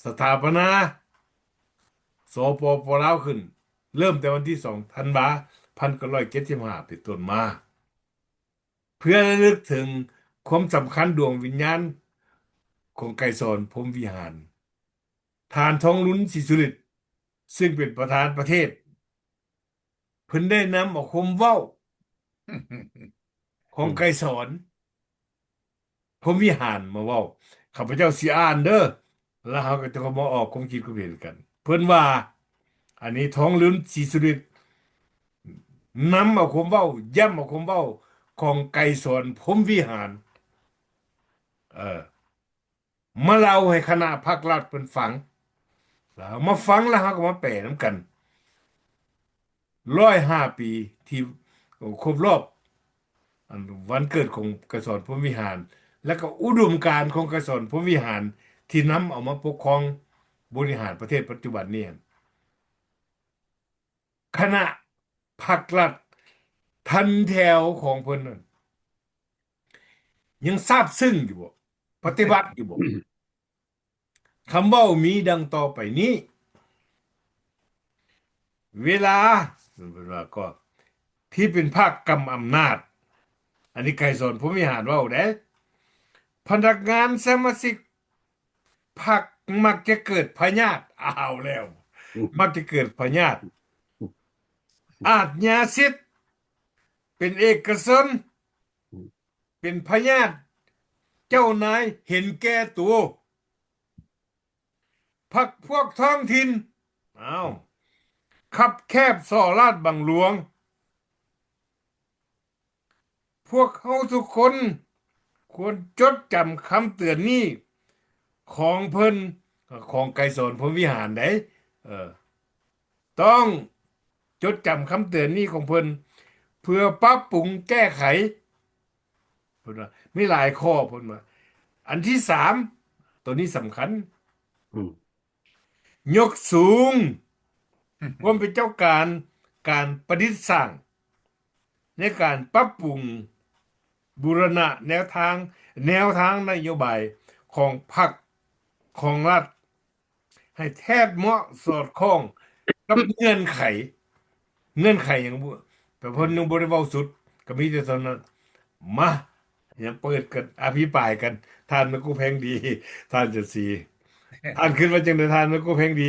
ສະຖາປະນາ ສປປ ລາວ ຂຶ້ນ ເລີ່ມແຕ່ວັນທີສອງ ທັນວາ ພັນເກົ້າຮ້ອຍເຈັດສິບຫ້າ ເປັນຕົ້ນມາ ເພື່ອລະລຶກເຖິງຄວາມສຳຄັນດວງວິນຍານຂອງໄກສອນ ພົມວິຫານ. ທ່ານ ທອງລຸນ ສີສຸລິດ ຊຶ່ງເປັນປະທານປະເທດ ເພິ່ນໄດ້ນຳເອົາຄວາມເວົ້າຂອງໄກສອນ ພົມວິຫານມາເວົ້າ ຂ້າພະເຈົ້າຊິອ່ານເດີ ແລ້ວເຮົາກໍຈະມາອອກຄວາມຄິດຄວາມເຫັນກັນ. ເພິ່ນວ່າ ອັນນີ້ ທອງລຸນ ສີສຸລິດ ນຳເອົາຄວາມເວົ້າ ຢ້ຳເອົາຄວາມເວົ້າຂອງໄກສອນ ພົມວິຫານ ເອີ ມາເລົ່າໃຫ້ຄະນະພັກລັດເພິ່ນຟັງ ແລ້ວເຮົາມາຟັງ ແລ້ວເຮົາກໍມາແປນຳກັນ ຮ້ອຍຫ້າປີທີ່ຄົບລອບ ອັນ ວັນເກີດຂອງໄກສອນ ພົມວິຫານ ແລະ ກໍອຸດົມການຂອງໄກສອນ ພົມວິຫານ ທີ່ນຳເອົາມາປົກຄອງບໍລິຫານປະເທດປັດຈຸບັນນີ້ ຄະນະພັກລັດທັນແຖວຂອງເພິ່ນນັ້ນ ຍັງຊາບຊຶ້ງຢູ່ບໍ່? ປະຕິບັດຢູ່ບໍ່? ຄຳເວົ້າມີດັ່ງຕໍ່ໄປນີ້ ເວລາ ເພິ່ນວ່າກໍ ທີ່ເປັນພາກກຳອຳນາດ ອັນນີ້ໄກສອນ ພົມວິຫານເວົ້າເດ້ ພະນັກງານສະມາຊິກ ພັກມັກຈະເກີດພະຍາດ ອ້າວແລ້ວ ມັກຈະເກີດພະຍາດ ອາດຍາສິດ ເປັນເອກະຊົນ ເປັນພະຍາດ ເຈົ້ານາຍເຫັນແກ່ໂຕ ພັກພວກທ້ອງຖິ່ນ ອ້າວ ຄັບແຄບສໍ້ລາດບັງຫຼວງ. ພວກເຮົາທຸກຄົນຄວນຈົດຈຳຄຳເຕືອນນີ້ຂອງເພິ່ນ ຂອງໄກສອນ ພົມວິຫານໃດ໋ ເອີ ຕ້ອງຈົດຈຳຄຳເຕືອນນີ້ຂອງເພິ່ນ ເພື່ອປັບປຸງແກ້ໄຂ ເພິ່ນວ່າ ມີຫຼາຍຂໍ້ ເພິ່ນວ່າ ອັນທີສາມ ໂຕນີ້ສຳຄັນ ອືມ ຍົກສູງຄວາມເປັນເຈົ້າການ ການປະດິດສ້າງ ໃນການປັບປຸງບູລະນະແນວທາງ ແນວທາງນະໂຍບາຍຂອງພັກ ຂອງລັດ ໃຫ້ແທດເໝາະສອດຄ່ອງກັບເງື່ອນໄຂ ເງື່ອນໄຂຫຍັງບໍ່ ແຕ່ເພິ່ນຍັງບໍ່ໄດ້ເວົ້າສຸດ ກໍມີແຕ່ເທົ່ານັ້ນ. ມາ ຫຍັງເປີດກັນ ອະພິປາຍກັນ ທ່ານແມ່ກູ້ແພງດີ ທ່ານຈັນສີ ທ່ານຄິດວ່າຈັ່ງໃດ ທ່ານແມ່ກູ້ແພງດີ?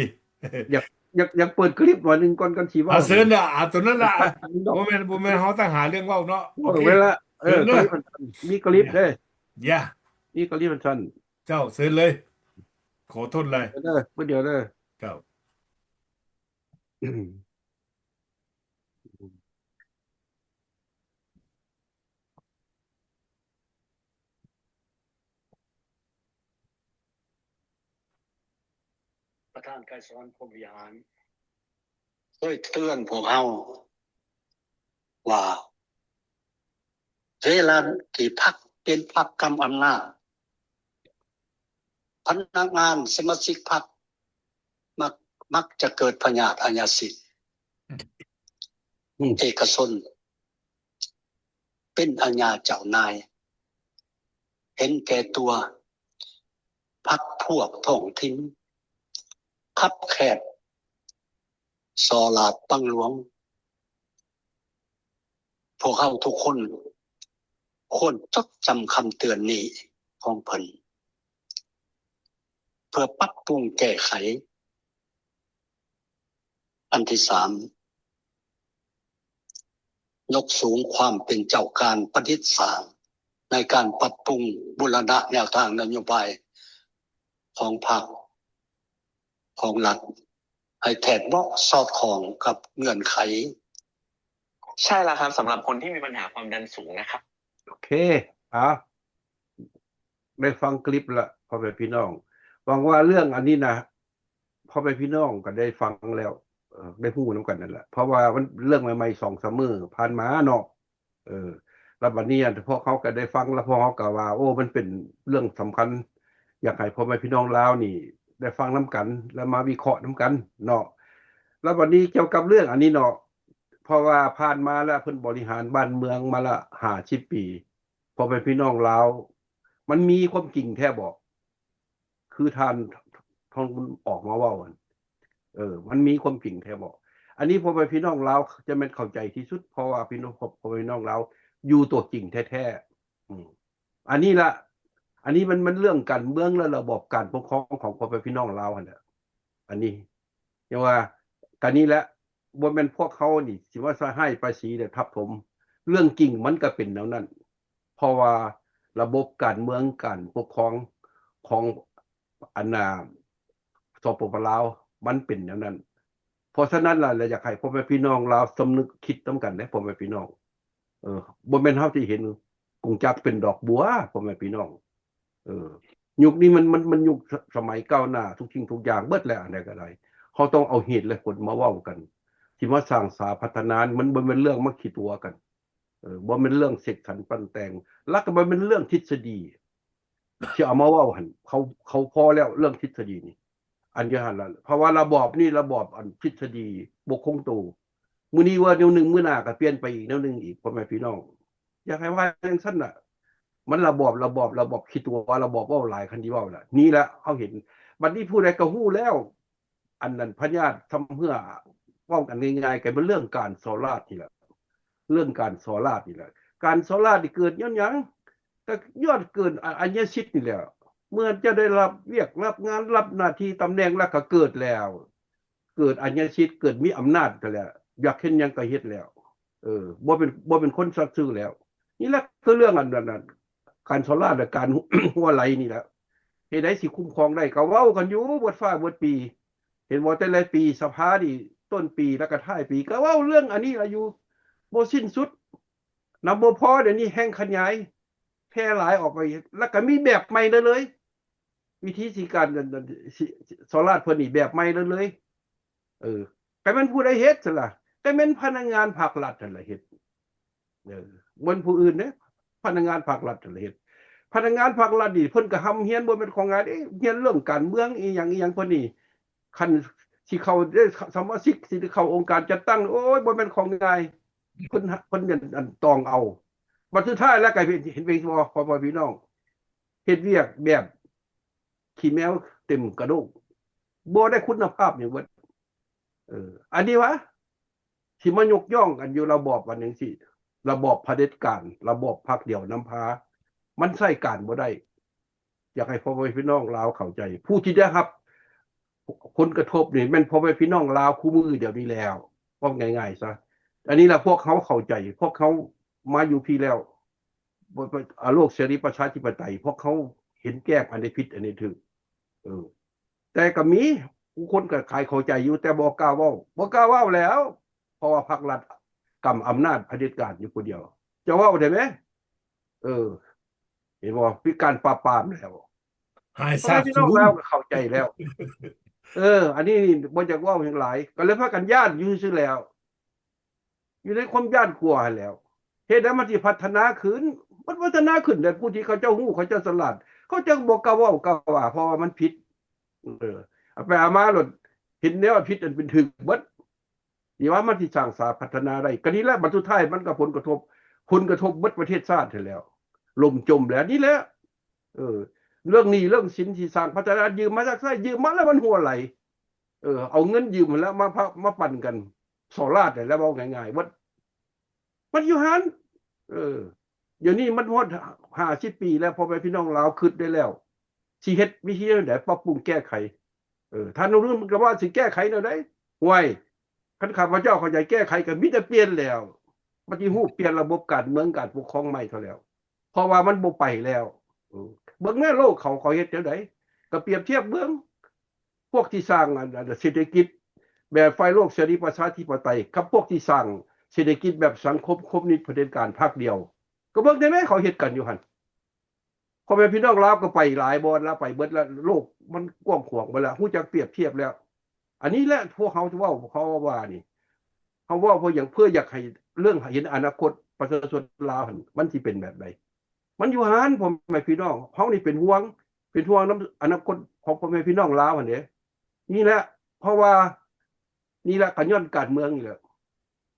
ຢາກ ຢາກ ຢາກເປີດຄລິບໜ້ອຍໜຶ່ງກ່ອນ ກ່ອນຊິເວົ້າ. ອາ ເຊີນລະ ອາ ໂຕນັ້ນລະ ໂຕນັ້ນດອກ ບໍ່ແມ່ນ ບໍ່ແມ່ນເຮົາຕັ້ງຫາເລື່ອງເວົ້າເນາະ. ໂອເຄ ເວລາ ເອີ ເຊີນເດີ ມີຄລິບເດ້ ຢ່າ ມີຄລິບຊັ້ນ. ເຈົ້າ ເຊີນເລີຍ ຂໍໂທດຫຼາຍ ເຊີນເດີ ມື້ດຽວເດີ ເຈົ້າ. ປະທານໄກສອນ ພົມວິຫານ ເຄີຍເຕືອນພວກເຮົາວ່າ ເວລາທີ່ພັກເປັນພັກກຳອຳນາດ ພະນັກງານສະມາຊິກພັກມັກ ມັກຈະເກີດພະຍາດອາຍາຊິດ ເອກະຊົນ ເປັນອາຍາເຈົ້ານາຍ ເຫັນແກ່ຕົວ ພັກພວກທ້ອງຖິ່ນ ຄັບແຄບ ສໍ້ລາດບັງຫຼວງ. ພວກເຮົາທຸກຄົນຄວນຈົດຈຳຄຳເຕືອນນີ້ຂອງເພິ່ນ ເພື່ອປັບປຸງແກ້ໄຂ. ອັນທີສາມ ຍົກສູງຄວາມເປັນເຈົ້າການປະດິດສ້າງ ໃນການປັບປຸງບູລະນະແນວທາງນະໂຍບາຍຂອງພັກ ຂອງລັດ ໃຫ້ແທດເໝາະສອດຄ່ອງກັບເງື່ອນໄຂ. ใช่แล้วครับ สำหรับคนที่มีปัญหาความดันสูงนะครับ. ໂອເຄ ເອົາ ໄດ້ຟັງຄລິບລະ ພໍ່ແມ່ພີ່ນ້ອງ. ຫວັງວ່າເລື່ອງອັນນີ້ນະ ພໍ່ແມ່ພີ່ນ້ອງກໍໄດ້ຟັງແລ້ວ ເອີ ໄດ້ຮູ້ນຳກັນນັ້ນລະ ເພາະວ່າມັນເລື່ອງໃໝ່ໆ ສອງສາມມື້ຜ່ານມາເນາະ. ເອີ ແລ້ວບັດນີ້ພວກເຮົາກໍໄດ້ຟັງ ແລ້ວພວກເຮົາກໍວ່າ ໂອ້ ມັນເປັນເລື່ອງສຳຄັນ ຢາກໃຫ້ພໍ່ແມ່ພີ່ນ້ອງລາວນີ້ໄດ້ຟັງນຳກັນ ແລ້ວມາວິເຄາະນຳກັນເນາະ. ແລ້ວບັດນີ້ກ່ຽວກັບເລື່ອງອັນນີ້ເນາະ ເພາະວ່າຜ່ານມາລະ ເພິ່ນບໍລິຫານບ້ານເມືອງມາລະຫ້າສິບປີ ພໍ່ແມ່ພີ່ນ້ອງລາວ ມັນມີຄວາມຈິງແທ້ບໍ່? ຄືທ່ານທອງບຸນອອກມາເວົ້າຫັ້ນ ເອີ ມັນມີຄວາມຈິງແທ້ບໍ່? ອັນນີ້ພໍ່ແມ່ພີ່ນ້ອງລາວຈະແມ່ນເຂົ້າໃຈທີ່ສຸດ ເພາະວ່າພີ່ນ້ອງ ພໍ່ແມ່ພີ່ນ້ອງລາວຢູ່ຕົວຈິງແທ້ໆ. ອືມ ອັນນີ້ລະ ອັນນີ້ມັນ ມັນເລື່ອງການເມືອງ ແລະ ລະບອບການປົກຄອງຂອງພໍ່ແມ່ພີ່ນ້ອງລາວຫັ້ນແຫຼະ. ອັນນີ້ ຈັ່ງວ່າ ການນີ້ແຫຼະ ບໍ່ແມ່ນພວກເຮົານີ້ຊິມາໃສ່ຮ້າຍປ້າຍສີ ແລະ ທັບຖົມ. ເລື່ອງຈິງມັນກໍເປັນແນວນັ້ນ ເພາະວ່າລະບົບການເມືອງ ການປົກຄອງຂອງ ອັນນ່າ ສປປ ລາວ ມັນເປັນແນວນັ້ນ. ເພາະສະນັ້ນລະ ລະຢາກໃຫ້ພໍ່ແມ່ພີ່ນ້ອງລາວສຳນຶກຄິດນຳກັນເດ້ ພໍ່ແມ່ພີ່ນ້ອງ. ເອີ ບໍ່ແມ່ນເຮົາຊິເຫັນກົງຈັກເປັນດອກບົວ ພໍ່ແມ່ພີ່ນ້ອງ. ເອີ ຍຸກນີ້ມັນ ມັນ ມັນຍຸກສະ ສະໄໝກ້າວໜ້າທຸກສິ່ງທຸກຢ່າງເບິດແລ້ວ ອັນໃດກໍໄດ້ ເຮົາຕ້ອງເອົາເຫດແລະຜົນມາເວົ້າກັນ ຊິມາສ້າງສາພັດທະນາ ມັນບໍ່ແມ່ນເລື່ອງມາຂີ້ຕົວະກັນ. ເອີ ບໍ່ແມ່ນເລື່ອງເສັກສັນປັ້ນແຕ່ງ ແລະກໍບໍ່ແມ່ນເລື່ອງທິດສະດີ ທີ່ເອົາມາເວົ້າຫັ້ນ ເຂົາ ເຂົາພໍແລ້ວເລື່ອງທິດສະດີນີ້ ອັນຢູ່ຫັ້ນລະ ເພາະວ່າລະບອບນີ້ລະບອບອັນທິດສະດີບໍ່ຄົງໂຕ ມື້ນີ້ເວົ້າແນວໜຶ່ງ ມື້ໜ້າກໍປ່ຽນໄປອີກແນວໜຶ່ງອີກ ພໍ່ແມ່ພີ່ນ້ອງ ຢາກໃຫ້ວ່າຈັ່ງຊັ້ນລະ ມັນລະບອບ ລະບອບ ລະບອບຂີ້ຕົວະ ລະບອບເວົ້າຫຼາຍ ຄັນຊິເວົ້າລະ ນີ້ລະເຮົາເຫັນ ບັດນີ້ຜູ້ໃດກໍຮູ້ແລ້ວ ອັນນັ້ນພະຍາດຊຳເຮື້ອ ເວົ້າກັນງ່າຍໆ ກໍແມ່ນເລື່ອງການສໍ້ລາດນີ້ແຫຼະ ເລື່ອງການສໍ້ລາດນີ້ແຫຼະ. ການສໍ້ລາດນີ້ເກີດຍ້ອນຫຍັງ? ກໍຍ້ອນເກີດອາ ອາຍາສິດນີ້ແຫຼະ ເມື່ອເຈົ້າໄດ້ຮັບວຽກຮັບງານ ຮັບໜ້າທີ່ຕຳແໜ່ງແລ້ວກໍເກີດແລ້ວ ເກີດອາຍາສິດ ເກີດມີອຳນາດຫັ້ນແຫຼະ ຢາກເຮັດຫຍັງກໍເຮັດແລ້ວ ເອີ ບໍ່ເປັນ ບໍ່ເປັນຄົນສັດຊື່ແລ້ວ. ນີ້ແຫຼະຄືເລື່ອງອັນ ອັນ ອັນ ການສໍ້ລາດ ແລະ ການຮົ່ວໄຫຼນີ້ແຫຼະ ເຫດໃດຊິຄຸ້ມຄອງໄດ້ ກໍເວົ້າກັນຢູ່ເບິດຟ້າເບິດປີ ເຫັນບໍ່ ແຕ່ລະປີສະພານີ້ ຕົ້ນປີ ແລ້ວກໍທ້າຍປີ ກໍເວົ້າເລື່ອງອັນນີ້ລະຢູ່ ບໍ່ສິ້ນສຸດ ນຳບໍ່ພໍ ດຽວນີ້ແຮ່ງຂະຫຍາຍ ແຜ່ຫຼາຍອອກໄປ ແລ້ວກໍມີແບບໃໝ່ເລີຍ ວິທີສີການ ອັນ ອັນ ຊິ ຊິ ສໍ້ລາດເພິ່ນນີ້ແບບໃໝ່ເລີຍ ເອີ ກໍແມ່ນຜູ້ໃດເຮັດຊັ້ນລະ? ກໍແມ່ນພະນັກງານພາກລັດຫັ້ນລະເຮັດ ເອີ ບໍ່ແມ່ນຜູ້ອື່ນເດ້ ພະນັກງານພາກລັດຫັ້ນລະເຮັດ. ພະນັກງານພາກລັດນີ້ເພິ່ນກໍຮ່ຳຮຽນ ບໍ່ແມ່ນຂອງງ່າຍເດ້ ຮຽນເລື່ອງການເມືອງອີ່ຫຍັງອີ່ຫຍັງເພິ່ນນີ້ ຄັນຊິເຂົ້າໄດ້ສະມາຊິກ ຊິໄດ້ເຂົ້າອົງການຈັດຕັ້ງ ໂອ້ຍ ບໍ່ແມ່ນຂອງງ່າຍ ເພິ່ນ ເພິ່ນ ອັນ ອັນ ຕອງເອົາ ບັດສຸດທ້າຍແລ້ວກໍເຫັນ ເຫັນເປັນບໍ່ ພໍ່ແມ່ພີ່ນ້ອງ ເຮັດວຽກແບບຂີ້ແມວເຕັມກະໂດກ ບໍ່ໄດ້ຄຸນນະພາບຫຍັງເບິດ. ເອີ ອັນນີ້ຫວາ ທີ່ມາຍົກຍ້ອງກັນຢູ່ລະບອບອັນຈັ່ງຊີ້ ລະບອບຜະເດັດການ ລະບອບພັກດຽວນຳພາ ມັນໃຊ້ການບໍ່ໄດ້. ຢາກໃຫ້ພໍ່ແມ່ພີ່ນ້ອງລາວເຂົ້າໃຈ ຜູ້ທີ່ໄດ້ຮັບຜົນກະທົບນີ້ແມ່ນພໍ່ແມ່ພີ່ນ້ອງລາວຄູ່ມື້ດຽວນີ້ແລ້ວ ເວົ້າງ່າຍໆຊະ. ອັນນີ້ລະພວກເຮົາເຂົ້າໃຈ ພວກເຮົາມາຢູ່ພີ້ແລ້ວ ໂລກເສລີປະຊາທິປະໄຕ ພວກເຮົາເຫັນແຈ້ງອັນໃດຜິດອັນໃດຖືກ. ເອີ ແຕ່ກໍມີຜູ້ຄົນກໍຂາຍເຂົ້າໃຈຢູ່ ແຕ່ບໍ່ກ້າເວົ້າ ບໍ່ກ້າເວົ້າແລ້ວ ເພາະວ່າພັກລັດກຳອຳນາດຜະເດັດການຢູ່ຜູ້ດຽວ ຈະເວົ້າໄດ້ແມ? ເອີ ເຫັນບໍ່? ມີການປາບປາມແລ້ວ ຫາຍສາບສູນ ພໍ່ແມ່ພີ່ນ້ອງລາວກໍເຂົ້າໃຈແລ້ວ. ເອີ ອັນນີ້ນີ້ບໍ່ຢາກເວົ້າຫຍັງຫຼາຍ ກໍເລີຍພາກັນຢ້ານຢູ່ຊື່ໆແລ້ວ ຢູ່ໃນຄວາມຢ້ານກົວຫັ້ນແຫຼ້ວ. ເຮັດໃດມັນຊິພັດທະນາຂຶ້ນ? ມັນພັດທະນາຂຶ້ນແຕ່ຜູ້ທີ່ເຂົາເຈົ້າຮູ້ ເຂົາເຈົ້າສະຫຼາດ ເຂົາເຈົ້າບໍ່ກ້າເວົ້າກ້າວ່າ ເພາະວ່າມັນຜິດ. ເອີ ເອົາໄປເອົາມາໂລດ ເຫັນແນວຜິດອັນເປັນຖືກເບິດ. ນີ້ວ່າມັນຊິສ້າງສາພັດທະນາໄດ້ ກໍນີ້ແຫຼະ ບັດສຸດທ້າຍມັນກໍຜົນກະທົບ ຜົນກະທົບເບິດປະເທດຊາດຫັ້ນແຫຼ້ວ ລົ້ມຈົມແລ້ວ. ນີ້ແຫຼະ ເອີ ເລື່ອງໜີ້ເລື່ອງສິນທີ່ສ້າງພັດທະນາ ຢືມມາຈາກໃສ? ຢືມມາແລ້ວມັນຮົ່ວໄຫຼ. ເອີ ເອົາເງິນຢືມຫັ້ນແຫຼະ ມາ ມາປັນກັນສໍ້ລາດຫັ້ນແຫຼະ ເວົ້າງ່າຍໆ ມັນ ມັນຢູ່ຫັ້ນ. ເອີ ດຽວນີ້ມັນຮອດຫ້າສິບປີແລ້ວ ພໍ່ແມ່ພີ່ນ້ອງລາວຄິດໄດ້ແລ້ວ ຊິເຮັດວິທີແນວໃດ ປັບປຸງແກ້ໄຂ. ເອີ ທ່ານອະນຸ ກໍວ່າຊິແກ້ໄຂແນວໃດ? ຫ້ວຍ ຄັນຂ້າພະເຈົ້າເຂົ້າໃຈແກ້ໄຂ ກໍມີແຕ່ປ່ຽນແລ້ວ ປະຕິຮູບ ປ່ຽນລະບົບການເມືອງ ການປົກຄອງໃໝ່ເທົ່າແລ້ວ ເພາະວ່າມັນບໍ່ໄປແລ້ວ. ເອີ ເບິ່ງແມ້ໂລກເຂົາ ເຂົາເຮັດແນວໃດ? ກໍປຽບທຽບເບິ່ງ ພວກທີ່ສ້າງອັນ ອັນເສດຖະກິດແບບຝ່າຍໂລກເສລີປະຊາທິປະໄຕ ກັບພວກທີ່ສ້າງເສດຖະກິດແບບສັງຄົມຄອມມິວນິດຜະເດັດການພັກດຽວ ກໍເບິ່ງແດ່ແມ້ເຂົາເຮັດກັນຢູ່ຫັ້ນ. ພໍ່ແມ່ພີ່ນ້ອງລາວກໍໄປຫຼາຍບ່ອນລະ ໄປເບິດລະ ໂລກມັນກວ້າງຂວາງເບິດລະ ຮູ້ຈັກປຽບທຽບແລ້ວ. ອັນນີ້ແຫຼະພວກເຮົາເວົ້າ ເຂົາວ່ານີ້ ເຮົາເວົ້າເພື່ອຫຍັງ? ເພື່ອຢາກໃຫ້ເລື່ອງເຫັນອະນາຄົດປະຊາຊົນລາວຫັ້ນ ມັນຊິເປັນແບບໃດ? ມັນຢູ່ຫັ້ນ ພໍ່ແມ່ພີ່ນ້ອງ ເຮົານີ້ເປັນຫ່ວງ ເປັນຫ່ວງນຳອະນາຄົດຂອງພໍ່ແມ່ພີ່ນ້ອງລາວຫັ້ນເດ້. ນີ້ແຫຼະ ເພາະວ່າ ນີ້ແຫຼະ ກໍຍ້ອນການເມືອງນີ້ແຫຼະ.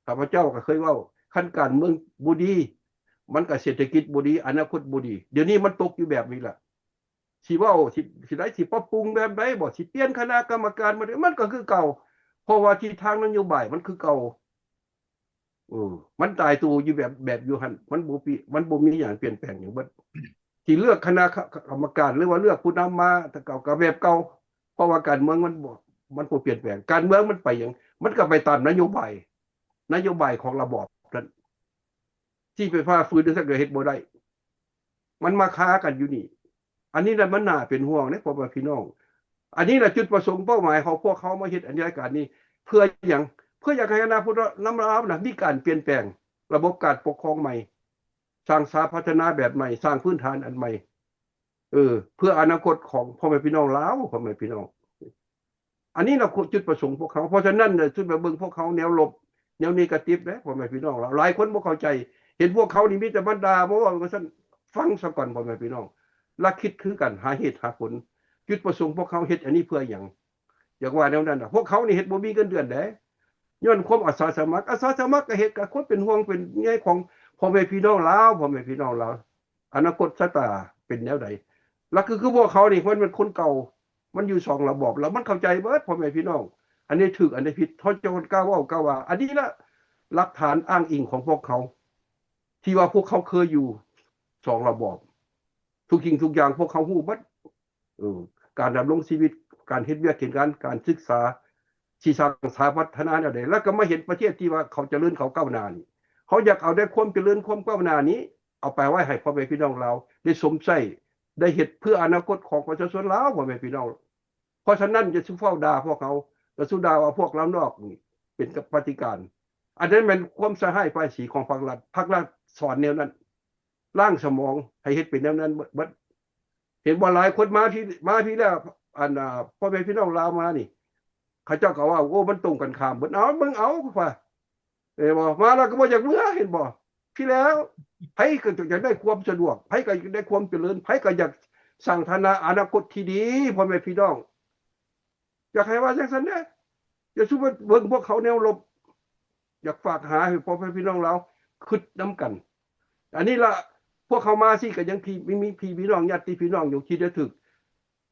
ຂ້າພະເຈົ້າກໍເຄີຍເວົ້າ ຄັນການເມືອງບໍ່ດີ ມັນກໍເສດຖະກິດບໍ່ດີ ອະນາຄົດບໍ່ດີ. ດຽວນີ້ມັນຕົກຢູ່ແບບນີ້ລະ ຊິເວົ້າ ຊິ ຊິໄດ້ ຊິປັບປຸງແບບໃດບໍ ຊິປ່ຽນຄະນະກຳມະການມາ ມັນກໍຄືເກົ່າ ເພາະວ່າທິດທາງນະໂຍບາຍມັນຄືເກົ່າ. ເອີ ມັນຕາຍໂຕຢູ່ແບບ ແບບຢູ່ຫັ້ນ ມັນບໍ່ມີ ມັນບໍ່ມີຫຍັງປ່ຽນແປງຫຍັງເບິດ. ຊິເລືອກຄະນະ ຄະ ກຳມະການ ຫຼືວ່າເລືອກຜູ້ນຳມາ ແຕ່ເກົ່າກໍແບບເກົ່າ ເພາະວ່າການເມືອງມັນບໍ່ ມັນບໍ່ປ່ຽນແປງ. ການເມືອງມັນໄປຫຍັງ? ມັນກໍໄປຕາມນະໂຍບາຍ ນະໂຍບາຍຂອງລະບອບນັ້ນ ຊິໄປຝ່າຝືນຈັ່ງຊັ້ນກໍເຮັດບໍ່ໄດ້ ມັນມາຄາກັນຢູ່ນີ້. ອັນນີ້ລະມັນໜ້າເປັນຫ່ວງເດ້ ພໍ່ແມ່ພີ່ນ້ອງ. ອັນນີ້ລະຈຸດປະສົງເປົ້າໝາຍຂອງພວກເຮົາມາເຮັດອັນລາຍການນີ້ ເພື່ອຫຍັງ? ເພື່ອຢາກໃຫ້ຄະນະຜູ້ນຳລາວນະ ມີການປ່ຽນແປງລະບົບການປົກຄອງໃໝ່ ສ້າງສາພັດທະນາແບບໃໝ່ ສ້າງພື້ນຖານອັນໃໝ່ ເອີ ເພື່ອອະນາຄົດຂອງພໍ່ແມ່ພີ່ນ້ອງລາວ ພໍ່ແມ່ພີ່ນ້ອງ. ອັນນີ້ລະຈຸດປະສົງພວກເຮົາ. ເພາະສະນັ້ນ ຊຸດມາເບິ່ງພວກເຮົາແນວລົບ ແນວເນກາຕິບເດ້ ພໍ່ແມ່ພີ່ນ້ອງລາວ. ຫຼາຍຄົນບໍ່ເຂົ້າໃຈ ເຫັນພວກເຂົານີ້ມີແຕ່ບັນດາ ບໍ່ເວົ້າວ່າຊັ້ນ ຟັງສາກ່ອນ ພໍ່ແມ່ພີ່ນ້ອງ ລະຄິດຄືກັນ ຫາເຫດຫາຜົນ. ຈຸດປະສົງພວກເຮົາເຮັດອັນນີ້ເພື່ອຫຍັງ? ຢາກວ່າແນວນັ້ນນະ. ພວກເຂົານີ້ເຮັດບໍ່ມີເງິນເດືອນເດ້ ຍ້ອນຄວາມອາສາສະໝັກ. ອາສາສະໝັກກໍເຮັດ ກໍຄວາມເປັນຫ່ວງເປັນໃຍຂອງພໍ່ແມ່ພີ່ນ້ອງລາວ ພໍ່ແມ່ພີ່ນ້ອງລາວ. ອະນາຄົດຊະຕາເປັນແນວໃດ? ລະຄື ຄືພວກເຂົານີ້ ມັນເປັນຄົນເກົ່າ ມັນຢູ່ສອງລະບອບ ລະມັນເຂົ້າໃຈເບິດ ພໍ່ແມ່ພີ່ນ້ອງ ອັນໃດຖືກ ອັນໃດຜິດ ເຂົາເຈົ້າກໍກ້າເວົ້າກ້າວ່າ. ອັນນີ້ລະຫຼັກຖານອ້າງອີງຂອງພວກເຂົາ ທີ່ວ່າພວກເຂົາເຄີຍຢູ່ສອງລະບອບ ທຸກສິ່ງທຸກຢ່າງພວກເຂົາຮູ້ເບິດ. ເອີ ການດຳລົງຊີວິດ ການເຮັດວຽກເຮັດງານ ການສຶກສາ ຊິສ້າງສາພັດທະນາແນວໃດ ລະກໍມາເຫັນປະເທດທີ່ວ່າເຂົາຈະເລີນ ເຂົາກ້າວໜ້ານີ້ ເຂົາຢາກເອົາແຕ່ຄວາມຈະເລີນ ຄວາມກ້າວໜ້ານີ້ ເອົາໄປໄວ້ໃຫ້ພໍ່ແມ່ພີ່ນ້ອງລາວໄດ້ຊົມໃຊ້ ໄດ້ເຮັດເພື່ອອະນາຄົດຂອງປະຊາຊົນລາວ ພໍ່ແມ່ພີ່ນ້ອງ. ເພາະສະນັ້ນ ຢ່າສູ່ຟ້າວດ່າພວກເຮົາ ຢ່າສູ່ດ່າວ່າພວກລາວນອກນີ້ເປັນກຳມາທິການ. ອັນນັ້ນແມ່ນຄວາມສະຮ້າຍປ້າຍສີຂອງພັກລັດ ພັກລັດສອນແນວນັ້ນ ລ້າງສະໝອງໃຫ້ເຮັດເປັນແນວນັ້ນເບິດ. ເຫັນບໍ່ ຫຼາຍຄົນມາພີ້ ມາພີ້ແລ້ວ ອັນ ອາ ພໍ່ແມ່ພີ່ນ້ອງລາວມານີ້ ເຂົາເຈົ້າກໍວ່າ ໂອ້ ມັນຕົງກັນຂ້າມເບິດ. ເອົາ ເບິ່ງເອົາວ່າ ເຫັນບໍ່ ມາແລ້ວກໍບໍ່ຢາກເມືອ ເຫັນບໍ່? ພີ້ແລ້ວ ໃຜກໍຢາກໄດ້ຄວາມສະດວກ ໃຜກໍຢາກໄດ້ຄວາມຈະເລີນ ໃຜກໍຢາກສ້າງຖານະອະນາຄົດທີ່ດີ ພໍ່ແມ່ພີ່ນ້ອງ. ຢາກໃຫ້ວ່າຈັ່ງຊັ້ນເດ້ ຢ່າສູ່ມາເບິ່ງພວກເຂົາແນວລົບ. ຢາກຝາກຫາໃຫ້ພໍ່ແມ່ພີ່ນ້ອງລາວຄິດນຳກັນ. ອັນນີ້ລະ ພວກເຮົາມາຊີ້ກໍຍັງມີ ມີພີ່ມີນ້ອງ ຍາດຕິພີ່ນ້ອງຢູ່ທີ່ໄດ້ຖືກ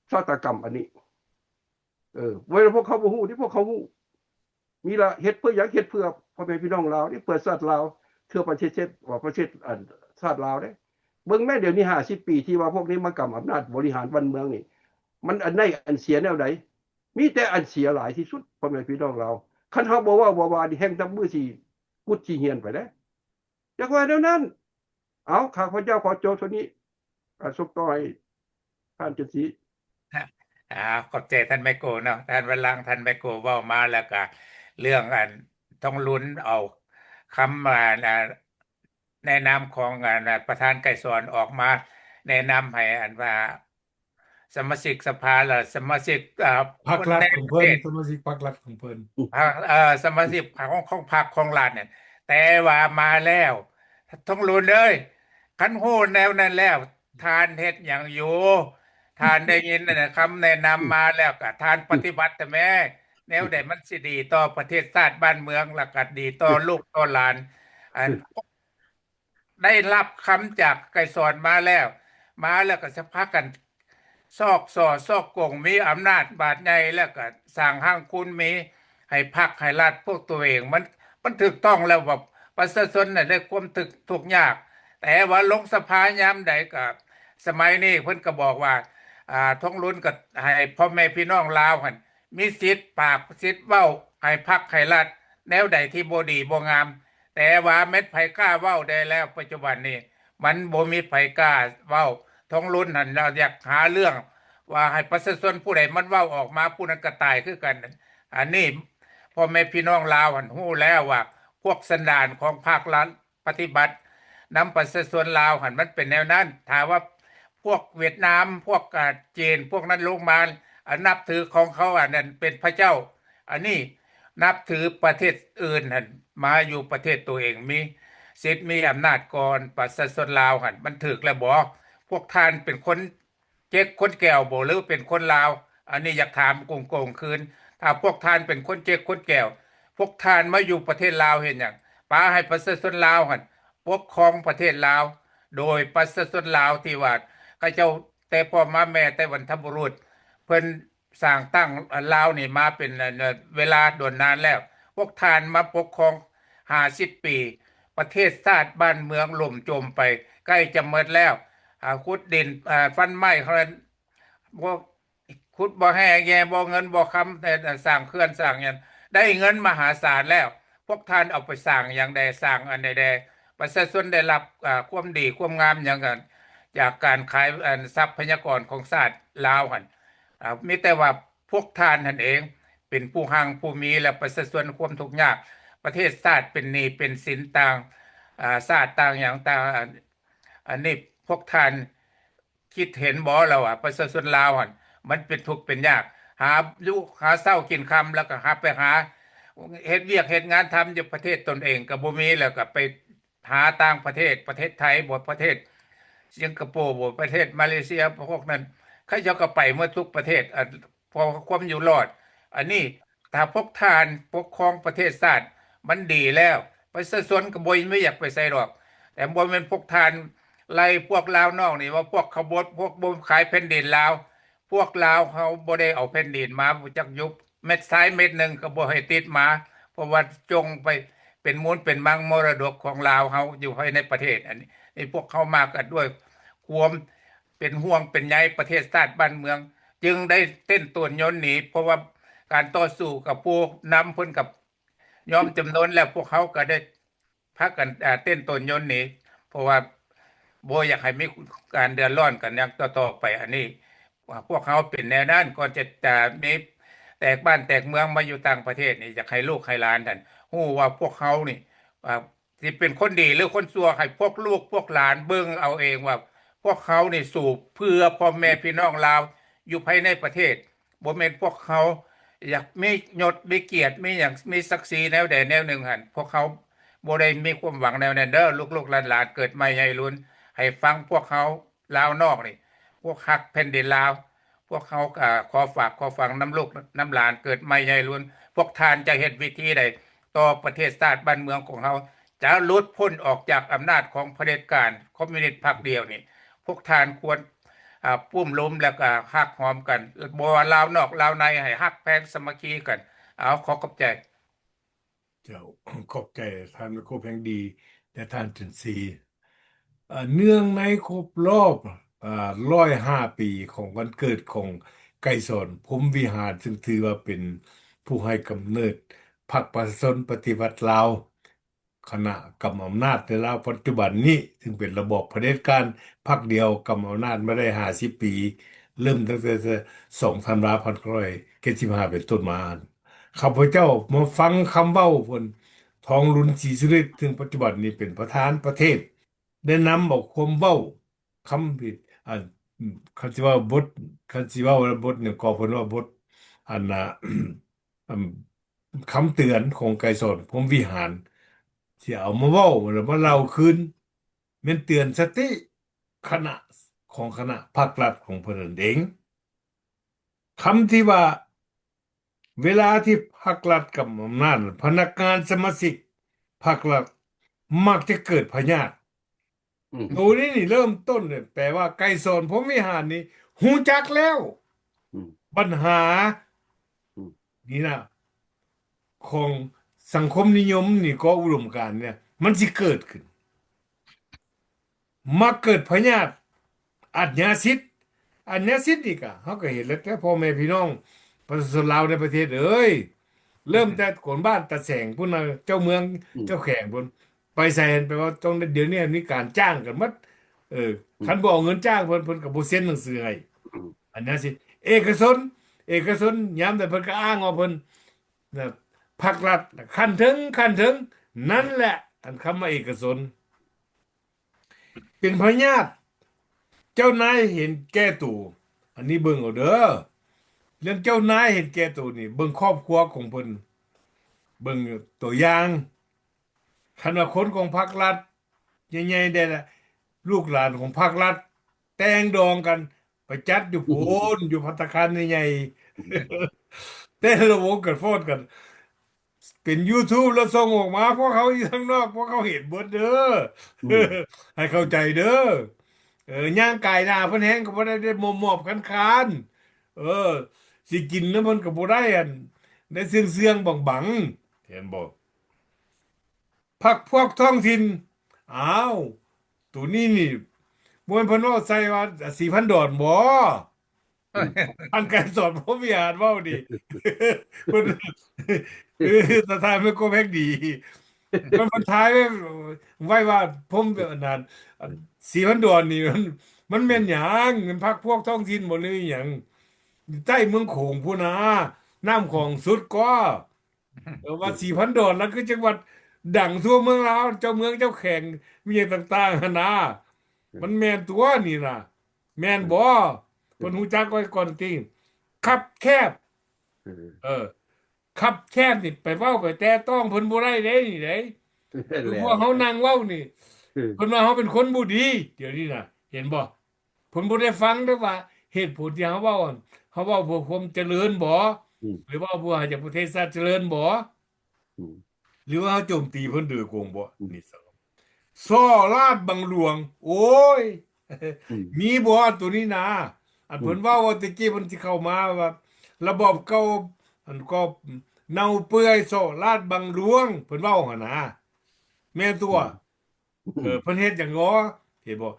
ຊະຕາກຳອັນນີ້. ເອີ ບໍ່ແມ່ນພວກເຂົາບໍ່ຮູ້ເດ້ ພວກເຂົາຮູ້. ນີ້ລະ ເຮັດເພື່ອຫຍັງ? ເຮັດເພື່ອພໍ່ແມ່ພີ່ນ້ອງລາວເດ້ ເພື່ອຊາດລາວ ເພື່ອປະເທດເສດ ປະເທດ ອັນ ຊາດລາວເດ້. ເບິ່ງແມ້ດຽວນີ້ຫ້າສິບປີທີ່ວ່າພວກນີ້ມາກຳອຳນາດບໍລິຫານບ້ານເມືອງນີ້ ມັນອັນໃດອັນເສຍແນວໃດ? ມີແຕ່ອັນເສຍຫຼາຍທີ່ສຸດ ພໍ່ແມ່ພີ່ນ້ອງລາວ. ຄັນເຮົາບໍ່ເວົ້າບໍ່ວ່ານີ້ ແຮ່ງແຕ່ມື້ຊິກຸດຊິຮຽນໄປເດ້. ຢາກວ່າແນວນັ້ນ. ເອົາ ຂ້າພະເຈົ້າຂໍຈົບເທົ່ານີ້ ອາ ສົ່ງຕໍ່ໃຫ້ທ່ານຈັນສີ. ອາ ຂອບໃຈທ່ານໄມໂກເນາະ ທ່ານວັນລັງ ທ່ານໄມໂກເວົ້າມາ ແລ້ວກະເລື່ອງອັນ ທອງລຸນເອົາຄຳ ອາ ແນະນຳຂອງ ອາ ປະທານໄກສອນອອກມາແນະນຳໃຫ້ ອັນວ່າ ສະມາຊິກສະພາ ແລະ ສະມາຊິກ ເອີ ພັກລັດຂອງເພິ່ນ ສະມາຊິກພັກລັດຂອງເພິ່ນ ພັກ ເອີ ສະມາຊິກຂອງ ຂອງພັກຂອງລັດນັ້ນ. ແຕ່ວ່າມາແລ້ວ ທອງລຸນເອີຍ ຄັນຮູ້ແນວນັ້ນແລ້ວ ທ່ານເຮັດຫຍັງຢູ່? ທ່ານໄດ້ຍິນ ອັນ ຄຳແນະນຳມາແລ້ວ ກະທ່ານປະຕິບັດແທ້ແມ້. ແນວໃດມັນຊິດີຕໍ່ປະເທດຊາດບ້ານເມືອງ ແລ້ວກະດີຕໍ່ລູກຕໍ່ຫຼານ ອັນ ໄດ້ຮັບຄຳຈາກໄກສອນມາແລ້ວ ມາແລ້ວກໍຊິພາກັນຊອກສໍ້ຊອກໂກງ ມີອຳນາດບາດໃຫຍ່ ແລ້ວກໍສ້າງຮັ່ງຄູນມີໃຫ້ພັກໃຫ້ລັດພວກຕົວເອງ. ມັນ ມັນຖືກຕ້ອງແລ້ວວ່າປະຊາຊົນນະໄດ້ຄວາມທຸກ ທຸກຍາກ ແຕ່ວ່າລົງສະພາຍາມໃດກໍ ສະໄໝນີ້ເພິ່ນກໍບອກວ່າ ອາ ທອງລຸນກໍໃຫ້ພໍ່ແມ່ພີ່ນ້ອງລາວຫັ້ນ ມີສິດປາກສິດເວົ້າ ໃຫ້ພັກໃຫ້ລັດແນວໃດທີ່ບໍ່ດີບໍ່ງາມ. ແຕ່ວ່າແມ່ນໃຜກ້າເວົ້າໄດ້ແລ້ວ ປັດຈຸບັນນີ້ມັນບໍ່ມີໃຜກ້າເວົ້າ. ທອງລຸນຫັ້ນລາວຢາກຫາເລື່ອງວ່າໃຫ້ປະຊາຊົນຜູ້ໃດມັນເວົ້າອອກມາ ຜູ້ນັ້ນກໍຕາຍຄືກັນ. ອັນນີ້ພໍ່ແມ່ພີ່ນ້ອງລາວຫັ້ນຮູ້ແລ້ວວ່າພວກສັນດານຂອງພັກລັດ ປະຕິບັດນຳປະຊາຊົນລາວຫັ້ນ ມັນເປັນແນວນັ້ນ. ຖ້າວ່າພວກຫວຽດນາມ ພວກ ອາ ຈີນ ພວກນັ້ນລົງມາ ອາ ນັບຖືຂອງເຂົາ ອັນນັ້ນເປັນພະເຈົ້າ. ອັນນີ້ນັບຖືປະເທດອື່ນຫັ້ນ ມາຢູ່ປະເທດຕົວເອງ ມີສິດມີອຳນາດກ່ອນປະຊາຊົນລາວຫັ້ນ ມັນຖືກແລ້ວບໍ່? ພວກທ່ານເປັນຄົນ ເຈັກຄົນແກ່ວບໍ່ ຫຼືເປັນຄົນລາວ? ອັນນີ້ຢາກຖາມໂກງໆຄືນ. ຖ້າພວກທ່ານເປັນຄົນເຈັກຄົນແກ່ວ ພວກທ່ານມາຢູ່ປະເທດລາວເຮັດຫຍັງ? ປະໃຫ້ປະຊາຊົນລາວຫັ້ນປົກຄອງປະເທດລາວ ໂດຍປະຊາຊົນລາວທີ່ວ່າເຂົາເຈົ້າແຕ່ພໍ່ມາແມ່ ແຕ່ບັນພະບຸລຸດ ເພິ່ນສ້າງຕັ້ງລາວນີ້ມາເປັນ ອັນ ເວລາດົນນານແລ້ວ. ພວກທ່ານມາປົກຄອງຫ້າສິບປີ ປະເທດຊາດບ້ານເມືອງຫຼົ່ມຈົມໄປ ໃກ້ຈະໝົດແລ້ວ. ອາ ຂຸດດິນ ອາ ຟັນໄມ້ເຂົາ ບໍ່ ຂຸດບໍ່ແຮ່ແຍ່ບໍ່ເງິນບໍ່ຄຳ ແຕ່ສ້າງເຂື່ອນສ້າງຫຍັງ ໄດ້ເງິນມະຫາສານແລ້ວ. ພວກທ່ານເອົາໄປສ້າງຫຍັງແດ່? ສ້າງອັນໃດແດ່? ປະຊາຊົນໄດ້ຮັບ ອາ ຄວາມດີຄວາມງາມຫຍັງ ອາ ຈາກການຂາຍ ອັນ ຊັບພະຍາກອນຂອງຊາດລາວຫັ້ນ? ອາ ມີແຕ່ວ່າພວກທ່ານຫັ້ນເອງເປັນຜູ້ຮັ່ງຜູ້ມີ ແລະ ປະຊາຊົນຄວາມທຸກຍາກ ປະເທດຊາດເປັນໜີ້ເປັນສິນຕ່າງ ອາ ຊາດຕ່າງຫຍັງຕ່າງ ອັນ ອັນນີ້ພວກທ່ານ ຄິດເຫັນບໍ່ລະວ່າປະຊາຊົນລາວຫັ້ນ ມັນເປັນທຸກເປັນຍາກ ຫາຢູ່ຫາເຊົ້າກິນຄ່ຳ ແລ້ວກໍຫາໄປຫາເຮັດວຽກເຮັດງານທຳຢູ່ປະເທດຕົນເອງກໍບໍ່ມີ ແລ້ວກໍໄປຫາຕ່າງປະເທດ ປະເທດໄທບໍ ປະເທດສິງກະໂປບໍ ປະເທດມາເລເຊຍ ພວກນັ້ນ ເຂົາເຈົ້າກໍໄປໝົດທຸກປະເທດ ອັນ ເພື່ອຄວາມຢູ່ລອດ. ອັນນີ້ຖ້າພວກທ່ານປົກຄອງປະເທດຊາດມັນດີແລ້ວ ປະຊາຊົນກໍບໍ່ ບໍ່ຢາກໄປໃສດອກ. ແຕ່ບໍ່ແມ່ນພວກທ່ານໄລ່ພວກລາວນອກນີ້ວ່າພວກຂະບົດ ພວກບໍ່ຂາຍແຜ່ນດິນລາວ. ພວກລາວເຮົາບໍ່ໄດ້ເອົາແຜ່ນດິນມາ ບໍ່ຈັກຢູ່ເມັດຊາຍເມັດໜຶ່ງກໍບໍ່ໃຫ້ຕິດມາ ເພາະວ່າຈົ່ງໄປເປັນມູນເປັນມັງມໍລະດົກຂອງລາວເຮົາຢູ່ພາຍໃນປະເທດ. ອັນນີ້ ນີ້ພວກເຮົາມາກັນດ້ວຍຄວາມ ເປັນຫ່ວງເປັນໃຍປະເທດຊາດບ້ານເມືອງ ຈຶ່ງໄດ້ເຕັ້ນໂຕນຍົນໜີ ເພາະວ່າການຕໍ່ສູ້ກັບຜູ້ນຳເພິ່ນກໍຍອມຈຳນົນແລ້ວ ພວກເຮົາກໍໄດ້ພາກັນ ອາ ເຕັ້ນໂຕນຍົນໜີ ເພາະວ່າບໍ່ຢາກໃຫ້ມີການເດືອດຮ້ອນກັນຢ່າງຕໍ່ໆໄປ. ອັນນີ້ ອາ ພວກເຮົາເປັນແນວນັ້ນ ກ່ອນຈະ ຈະມີແຕກບ້ານແຕກເມືອງມາຢູ່ຕ່າງປະເທດນີ້ ຢາກໃຫ້ລູກໃຫ້ຫຼານຫັ້ນຮູ້ວ່າພວກເຮົານີ້ ອາ ຊິເປັນຄົນດີຫຼືຄົນຊົ່ວ ໃຫ້ພວກລູກພວກຫຼານເບິ່ງເອົາເອງວ່າ ພວກເຮົານີ້ສູ້ເພື່ອພໍ່ແມ່ພີ່ນ້ອງລາວຢູ່ພາຍໃນປະເທດ. ບໍ່ແມ່ນພວກເຮົາຢາກມີຍົດມີກຽດ ມີຫຍັງ ມີສັກສີແນວໃດແນວໜຶ່ງຫັ້ນ ພວກເຮົາບໍ່ໄດ້ມີຄວາມຫວັງແນວນັ້ນເດີ້ ລູກໆຫຼານໆເກີດໃໝ່ໃຫຍ່ລຸນ. ໃຫ້ຟັງພວກເຮົາລາວນອກນີ້ ພວກຮັກແຜ່ນດິນລາວ ພວກເຮົາກໍຂໍຝາກຂໍຝັງນຳລູກນຳຫຼານເກີດໃໝ່ໃຫຍ່ລຸນ ພວກທ່ານຈະເຮັດວິທີໃດຕໍ່ປະເທດຊາດບ້ານເມືອງຂອງເຮົາ ຈະຫຼຸດພົ້ນອອກຈາກອຳນາດຂອງຜະເດັດການຄອມມິວນິດພັກດຽວນີ້ ພວກທ່ານຄວນ ອາ ປຸ້ມລຸມ ແລ້ວກໍຮັກຫອມກັນ ບໍ່ວ່າລາວນອກລາວໃນ ໃຫ້ຮັກແພງສາມັກຄີກັນ. ເອົາ ຂໍຂອບໃຈ. ເຈົ້າ ຂອບໃຈທ່ານໄມໂຄແພງດີ ແລະ ທ່ານຈັນຊີ. ເອີ ເນື່ອງໃນຄົບລອບ ເອີ ຮ້ອຍຫ້າປີຂອງວັນເກີດຂອງໄກສອນ ພົມວິຫານ ຊຶ່ງຖືວ່າເປັນຜູ້ໃຫ້ກຳເນີດພັກປະຊາຊົນປະຕິວັດລາວ, ຄະນະກຳອຳນາດໃນລາວປັດຈຸບັນນີ້ ຊຶ່ງເປັນລະບອບຜະເດັດການພັກດຽວ ກຳອຳນາດມາໄດ້ຫ້າສິບປີ, ເລີ່ມຕັ້ງແຕ່ສອງທັນວາ ພັນເກົ້າຮ້ອຍເຈັດສິບຫ້າ ເປັນຕົ້ນມາ. ຂ້າພະເຈົ້າມາຟັງຄຳເວົ້າເພິ່ນ, ທອງລຸນ ສີສຸລິດ ຊຶ່ງປັດຈຸບັນນີ້ເປັນປະທານປະເທດ ໄດ້ນຳເອົາຄວາມເວົ້າ ຄຳ ອັນ ຄັນຊິເວົ້າບົດ ຄັນຊິເວົ້າບົດນີ້ກໍເພິ່ນວ່າບົດ ອັນນ່າ ອຳ ຄຳເຕືອນຂອງໄກສອນ ພົມວິຫານ ທີ່ເອົາມາເວົ້າ ແລ້ວມາເລົ່າຄືນ ແມ່ນເຕືອນສະຕິຄະນະ ຂອງຄະນະພັກລັດຂອງເພິ່ນນັ້ນເອງ. ຄຳທີ່ວ່າ ເວລາທີ່ພັກລັດກຳອຳນາດ ພະນັກງານສະມາຊິກພັກລັດມັກຈະເກີດພະຍາດ. ອືມ ໂຕນີ້ນີ້ເລີ່ມຕົ້ນເລີຍ ແປວ່າໄກສອນ ພົມວິຫານນີ້ຮູ້ຈັກແລ້ວ ອືມ ບັນຫາ ອືມ ນີ້ນະ ຂອງສັງຄົມນິຍົມນີ້ ກໍອຸດົມການນີ້ ມັນຊິເກີດຂຶ້ນ. ມັກເກີດພະຍາດ ອາດຍາສິດ ອາດຍາສິດນີ້ກະ ເຮົາກະເຫັນແລ້ວ ແຕ່ພໍ່ແມ່ພີ່ນ້ອງປະຊາຊົນລາວໃນປະເທດເອີຍ ເລີ່ມແຕ່ໂກນບ້ານຕາແສງພຸ້ນນະ ເຈົ້າເມືອງ ອືມ ເຈົ້າແຂວງພຸ້ນ ໄປໃສຫັ້ນ ແປວ່າຕ້ອງໄດ້ ດຽວນີ້ມີການຈ້າງກັນໝົດ. ເອີ ອືມ ຄັນບໍ່ເອົາເງິນຈ້າງເພິ່ນ ເພິ່ນກະບໍ່ເຊັນໜັງສືໃຫ້ ອືມ ອັນນັ້ນຊິ ເອກະຊົນ ເອກະຊົນ ຍາມໃດເພິ່ນກະອ້າງວ່າເພິ່ນ ນະ ພັກລັດ ຂັ້ນເທິງ ຂັ້ນເທິງ ນັ້ນແຫຼະ ອັນຄຳວ່າເອກະຊົນ ເປັນພະຍາດ ເຈົ້ານາຍເຫັນແກ່ໂຕ. ອັນນີ້ເບິ່ງເອົາເດີ ເລື່ອງເຈົ້ານາຍເຫັນແກ່ໂຕນີ້ ເບິ່ງຄອບຄົວຂອງເພິ່ນ ເບິ່ງຕົວຢ່າງ ຄັນວ່າຄົນຂອງພັກລັດໃຫຍ່ໆ ໄດ້ລະ ລູກຫຼານຂອງພັກລັດ ແຕ່ງດອງກັນ ໄປຈັດຢູ່ພຸ້ນ ຢູ່ພັດຕາຄານໃຫຍ່ໆ ແຕ່ລະວົງກັນຟ້ອນກັນ ເປັນຢູທູບແລ້ວສົ່ງອອກມາ ພວກເຮົາຢູ່ທາງນອກ ພວກເຮົາເຫັນເບິດເດີ ອືມ ໃຫ້ເຂົ້າໃຈເດີ. ເອີ ຍ່າງກາຍໜ້າເພິ່ນແຮງກໍບໍ່ໄດ້ ໄດ້ມອບໆຄັນໆ ເອີ ຊິກິນນຳເພິ່ນກໍບໍ່ໄດ້ ອັນ ໄດ້ເຊື່ອງໆບັງໆ ເຫັນບໍ່? ພັກພວກທ້ອງຖິ່ນ ອ້າວ ໂຕນີ້ນີ້ ບໍ່ແມ່ນເພິ່ນເວົ້າໃສ່ວ່າສີພັນດອນບໍ? ອືມ ອັນໄກສອນ ພົມວິຫານເວົ້ານີ້ ເພິ່ນ ເອີ ສະຖານເພິ່ນກໍແພງດີ ເພິ່ນ ເພິ່ນຖ່າຍໄວ້ ໄວ້ວ່າ ພົມ ອັນນັ້ນ ອັນ ສີພັນດອນນີ້ ມັນ ມັນແມ່ນຫຍັງ? ມັນພັກພວກທ້ອງຖິ່ນບໍ ຫຼືອີ່ຫຍັງ? ໃຕ້ເມືອງໂຂງພຸ້ນນາ ນ້ຳຂອງສຸດກໍ ເອີ ວ່າສີພັນດອນລະຄືຈັງຫວັດດັງທົ່ວເມືອງລາວ ເຈົ້າເມືອງເຈົ້າແຂວງ ມີຫຍັງຕ່າງໆຫັ້ນນາ ອືມ ມັນແມ່ນຕົວະນີ້ນະ ແມ່ນບໍ່? ອືມ ເພິ່ນຮູ້ຈັກໄວ້ກ່ອນຕິ ຄັບແຄບ ອືມ ເອີ ຄັບແຄບນີ້ໄປເວົ້າໄປແຕະຕ້ອງເພິ່ນບໍ່ໄດ້ເດ້ນີ້ເດ້ ຄືພວກເຮົານັ່ງເວົ້ານີ້ ອືມ ເພິ່ນວ່າເຮົາເປັນຄົນບໍ່ດີ ດຽວນີ້ນະ ເຫັນບໍ່? ເພິ່ນບໍ່ໄດ້ຟັງເດ້ວ່າ ເຫດຜົນທີ່ເຮົາເວົ້າຫັ້ນ ເຮົາເວົ້າເພື່ອຄວາມຈະເລີນບໍ? ອືມ ຫຼືເວົ້າເພື່ອໃຫ້ປະເທດຊາດຈະເລີນບໍ? ອືມ ຫຼືວ່າເຮົາໂຈມຕີເພິ່ນໂດຍກົງບໍ? ອືມ ນີ້ສະ ສໍ້ລາດບັງຫຼວງ ໂອ້ຍ ອືມ ມີບໍໂຕນີ້ນາ? ອັນ ອືມ ເພິ່ນເວົ້າວ່າແຕ່ກີ້ເພິ່ນຊິເຂົ້າມາວ່າ ລະບອບເກົ່າ ອັນກໍເນົ່າເປື່ອຍ ສໍ້ລາດບັງຫຼວງ ເພິ່ນເວົ້າຫັ້ນນາ ແມ່ນຕົວະ? ອືມ ເອີ ເພິ່ນເຮັດຫຍັງເນາະ ເຫັນບໍ່?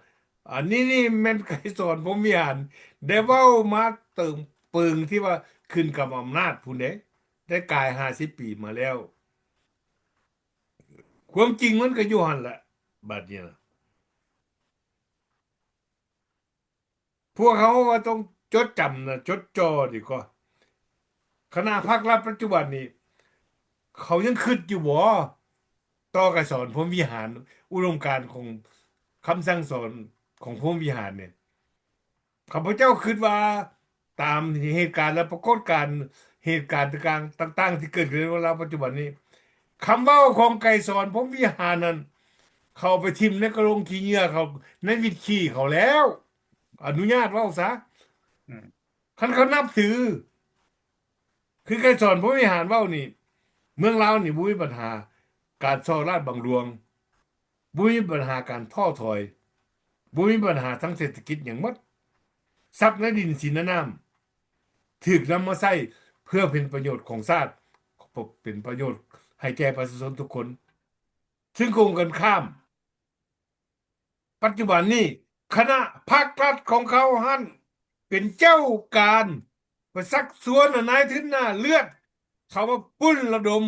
ອັນນີ້ນີ້ແມ່ນໄກສອນ ພົມວິຫານ ໄດ້ເວົ້າມາເຕີງເປິງທີ່ວ່າຂຶ້ນກັບອຳນາດພຸ້ນເດ້ ໄດ້ກາຍຫ້າສິບປີມາແລ້ວ ຄວາມຈິງມັນກໍຢູ່ຫັ້ນແຫຼະ ບາດນີ້ນະ. ພວກເຮົາວ່າຕ້ອງຈົດຈຳນະ ຈົດຈ່ອດີກວ່າ ຄະນະພັກລັດປັດຈຸບັນນີ້ ເຂົາຍັງຄິດຢູ່ບໍ່ ຕໍ່ໄກສອນ ພົມວິຫານ ອຸດົມການຂອງຄຳສັ່ງສອນຂອງພົມວິຫານນີ້? ຂ້າພະເຈົ້າຄິດວ່າ ຕາມເຫດການ ແລະ ປາກົດການ ເຫດການຕ່າງໆ ຕ່າງໆທີ່ເກີດຂຶ້ນໃນລາວປັດຈຸບັນນີ້ ຄຳເວົ້າຂອງໄກສອນ ພົມວິຫານນັ້ນ ເຂົາໄປຖິ້ມໃນກະໂຫຼງຂີ້ເຫຍື້ອເຂົາ ໃນວິດຂີ້ເຂົາແລ້ວ ອະນຸຍາດເວົ້າຊະ ອືມ ຄັນເຂົານັບຖື ຄືໄກສອນ ພົມວິຫານເວົ້ານີ້ ເມືອງລາວນີ້ບໍ່ມີບັນຫາການສໍ້ລາດບັງຫຼວງ ບໍ່ມີບັນຫາການທໍ້ຖອຍ ບໍ່ມີບັນຫາທາງເສດຖະກິດຫຍັງໝົດ ຊັບໃນດິນສິນໃນນ້ຳ ຖືກນຳມາໃຊ້ເພື່ອເປັນປະໂຫຍດຂອງຊາດ ເປັນປະໂຫຍດ ໃຫ້ແກ່ປະຊາຊົນທຸກຄົນ. ຊຶ່ງກົງກັນຂ້າມ, ປັດຈຸບັນນີ້ຄະນະພັກລັດຂອງເຂົາຫັ້ນ ເປັນເຈົ້າການໄປຊັກຊວນໃຫ້ນາຍທຶນໜ້າເລືອດ ເຂົ້າມາປຸ້ນລະດົມ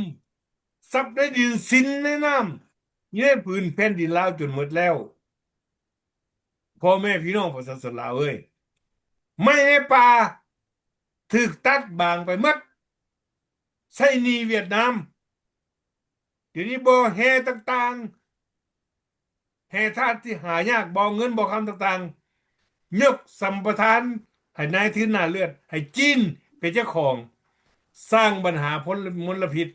ຊັບໃນດິນສິນໃນນ້ຳ ຢູ່ໃນພື້ນແຜ່ນດິນລາວຈົນໝົດແລ້ວ. ພໍ່ແມ່ພີ່ນ້ອງປະຊາຊົນລາວເອີຍ, ໄມ້ໃນປ່າຖືກຕັດບາງໄປໝົດ ໃຊ້ໜີ້ຫວຽດນາມ. ດຽວນີ້ບໍ່ແຮ່ຕ່າງໆ ແຮ່ທາດທີ່ຫາຍາກ, ບໍ່ເງິນບໍ່ຄຳຕ່າງໆ ຍົກສຳປະທານໃຫ້ນາຍທຶນໜ້າເລືອດ ໃຫ້ຈີນເປັນເຈົ້າຂອງ, ສ້າງບັນຫາພົນ ມົນລະພິດ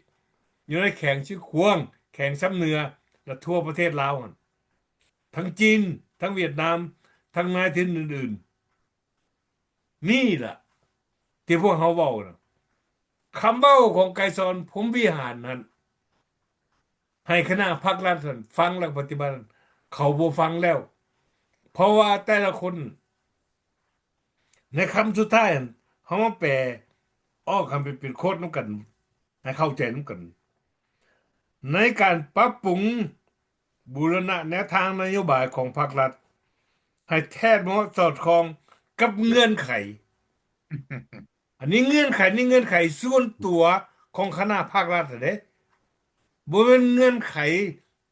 ຢູ່ໃນແຂວງຊຽງຂວາງ, ແຂວງຊຳເໜືອ ແລະ ທົ່ວປະເທດລາວຫັ້ນ, ທັງຈີນ, ທັງຫວຽດນາມ, ທັງນາຍທຶນອື່ນໆ. ນີ້ລະທີ່ພວກເຮົາເວົ້ານະ, ຄຳເວົ້າຂອງໄກສອນ ພົມວິຫານນັ້ນ ໃຫ້ຄະນະພັກລັດຫັ້ນຟັງແລ້ວປະຕິບັດ, ເຂົາບໍ່ຟັງແລ້ວ. ເພາະວ່າແຕ່ລະຄົນ ໃນຄຳສຸດທ້າຍຫັ້ນ ເຮົາມາແປອອກໃຫ້ເປັນ ເປັນໂຄດນຳກັນ ໃຫ້ເຂົ້າໃຈນຳກັນ. ໃນການປັບປຸງບູລະນະແນວທາງນະໂຍບາຍຂອງພັກລັດ ໃຫ້ແທດເໝາະສອດຄ່ອງກັບເງື່ອນໄຂ. ອັນນີ້ເງື່ອນໄຂ ນີ້ເງື່ອນໄຂສ່ວນຕົວຂອງຄະນະພັກລັດເດ້, ບໍ່ແມ່ນເງື່ອນໄຂ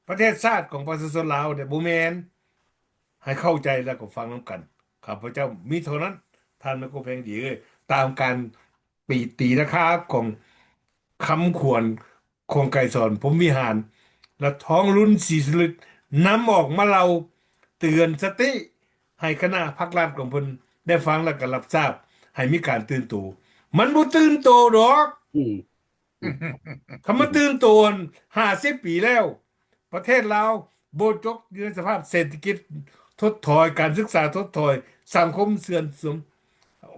ປະເທດຊາດຂອງປະຊາຊົນລາວເດ້, ບໍ່ແມ່ນ. ໃຫ້ເຂົ້າໃຈແລ້ວກໍຟັງນຳກັນ. ຂ້າພະເຈົ້າມີເທົ່ານັ້ນ, ທ່ານໄມໂຄແພງດີເອີຍ, ຕາມການ ປີຕີລາຄາຂອງຄຳຂວັນຂອງໄກສອນ ພົມວິຫານ ແລະ ທອງລຸນ ສີສຸລິດ ນຳອອກມາເລົ່າເຕືອນສະຕິໃຫ້ຄະນະພັກລັດຂອງເພິ່ນໄດ້ຟັງ ແລະ ກໍຮັບຊາບ ໃຫ້ມີການຕື່ນໂຕ. ມັນບໍ່ຕື່ນໂຕດອກ. ອືມ ຄັນມັນຕື່ນໂຕຫັ້ນ ຫ້າສິບປີແລ້ວ, ປະເທດລາວບໍ່ຕົກຢູ່ໃນສະພາບເສດຖະກິດທົດຖອຍ, ການສຶກສາທົດຖອຍ, ສັງຄົມເສື່ອມໂຊມ,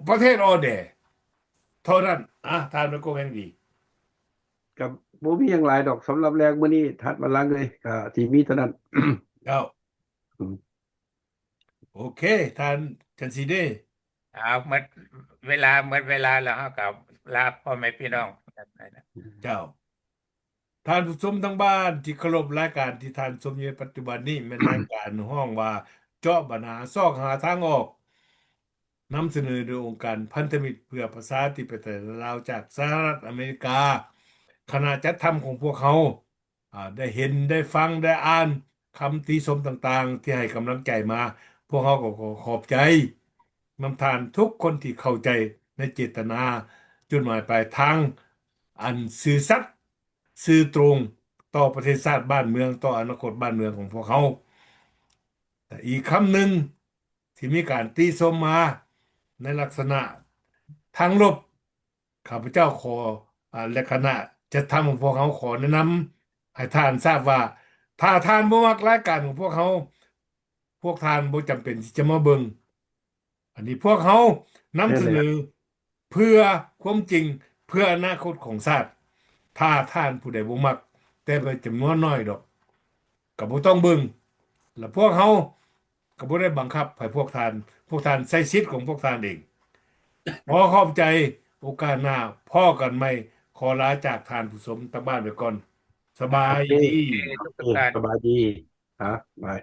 ປະເທດອ່ອນແອ. ເທົ່ານັ້ນ. ອາ ທ່ານໄມໂຄແພງດີ. ກໍບໍ່ມີຫຍັງຫຼາຍດອກ ສຳລັບແລງມື້ນີ້ ທ່ານບັນລັງເອີຍ, ກໍທີ່ມີເທົ່ານັ້ນ. ເຈົ້າ. ອືມ ໂອເຄ ທ່ານຈັນສີເດ. ເອົາ ໝົດເວລາ ໝົດເວລາແລ້ວ ເຮົາກໍລາພໍ່ແມ່ພີ່ນ້ອງ. ເຈົ້າ. ທ່ານຜູ້ຊົມທາງບ້ານທີ່ເຄົາລົບ, ລາຍການທີ່ທ່ານຊົມຢູ່ໃນປັດຈຸບັນນີ້ ແມ່ນລາຍການຮ້ອງວ່າ ເຈາະບັນຫາ ຊອກຫາທາງອອກ, ນຳສະເໜີໂດຍອົງການພັນທະມິດເພື່ອປະຊາທິປະໄຕລາວ ຈາກສະຫະລັດອາເມລິກາ. ຄະນະຈັດທຳຂອງພວກເຮົາ ອາ ໄດ້ເຫັນ, ໄດ້ຟັງ, ໄດ້ອ່ານຄຳຕິຊົມຕ່າງໆ ທີ່ໃຫ້ກຳລັງໃຈມາ, ພວກເຮົາກໍຂໍຂອບໃຈນຳທ່ານທຸກຄົນທີ່ເຂົ້າໃຈໃນເຈດຕະນາ, ຈຸດໝາຍປາຍທາງອັນຊື່ສັດ ຊື່ຕົງຕໍ່ປະເທດຊາດບ້ານເມືອງ, ຕໍ່ອະນາຄົດບ້ານເມືອງຂອງພວກເຮົາ. ແຕ່ອີກຄຳໜຶ່ງທີ່ມີການຕິຊົມມາໃນລັກສະນະທາງລົບ, ຂ້າພະເຈົ້າຂໍ ອາ ແລະ ຄະນະຈັດທຳຂອງພວກເຮົາ ຂໍແນະນຳໃຫ້ທ່ານຊາບວ່າ ຖ້າທ່ານບໍ່ມັກລາຍການຂອງພວກເຮົາ, ພວກທ່ານບໍ່ຈຳເປັນທີ່ຈະມາເບິ່ງ. ອັນນີ້ພວກເຮົານຳສະເໜີ ແມ່ນແລ້ວ ເພື່ອຄວາມຈິງ, ເພື່ອອະນາຄົດຂອງຊາດ. ຖ້າທ່ານຜູ້ໃດບໍ່ມັກ, ແຕ່ເປັນຈຳນວນໜ້ອຍດອກ, ກໍບໍ່ຕ້ອງເບິ່ງ. ແລະ ພວກເຮົາກໍບໍ່ໄດ້ບັງຄັບໃຫ້ພວກທ່ານ, ພວກທ່ານໃຊ້ສິດຂອງພວກທ່ານເອງ. ຂໍຂອບໃຈ, ໂອກາດໜ້າພໍ້ກັນໃໝ່. ຂໍລາຈາກທ່ານຜູ້ຊົມທາງບ້ານໄປກ່ອນ. ສະບາຍດີ. ໂອເຄ ທຸກໆທ່ານ ສະບາຍດີ. ຮະ ບາຍ.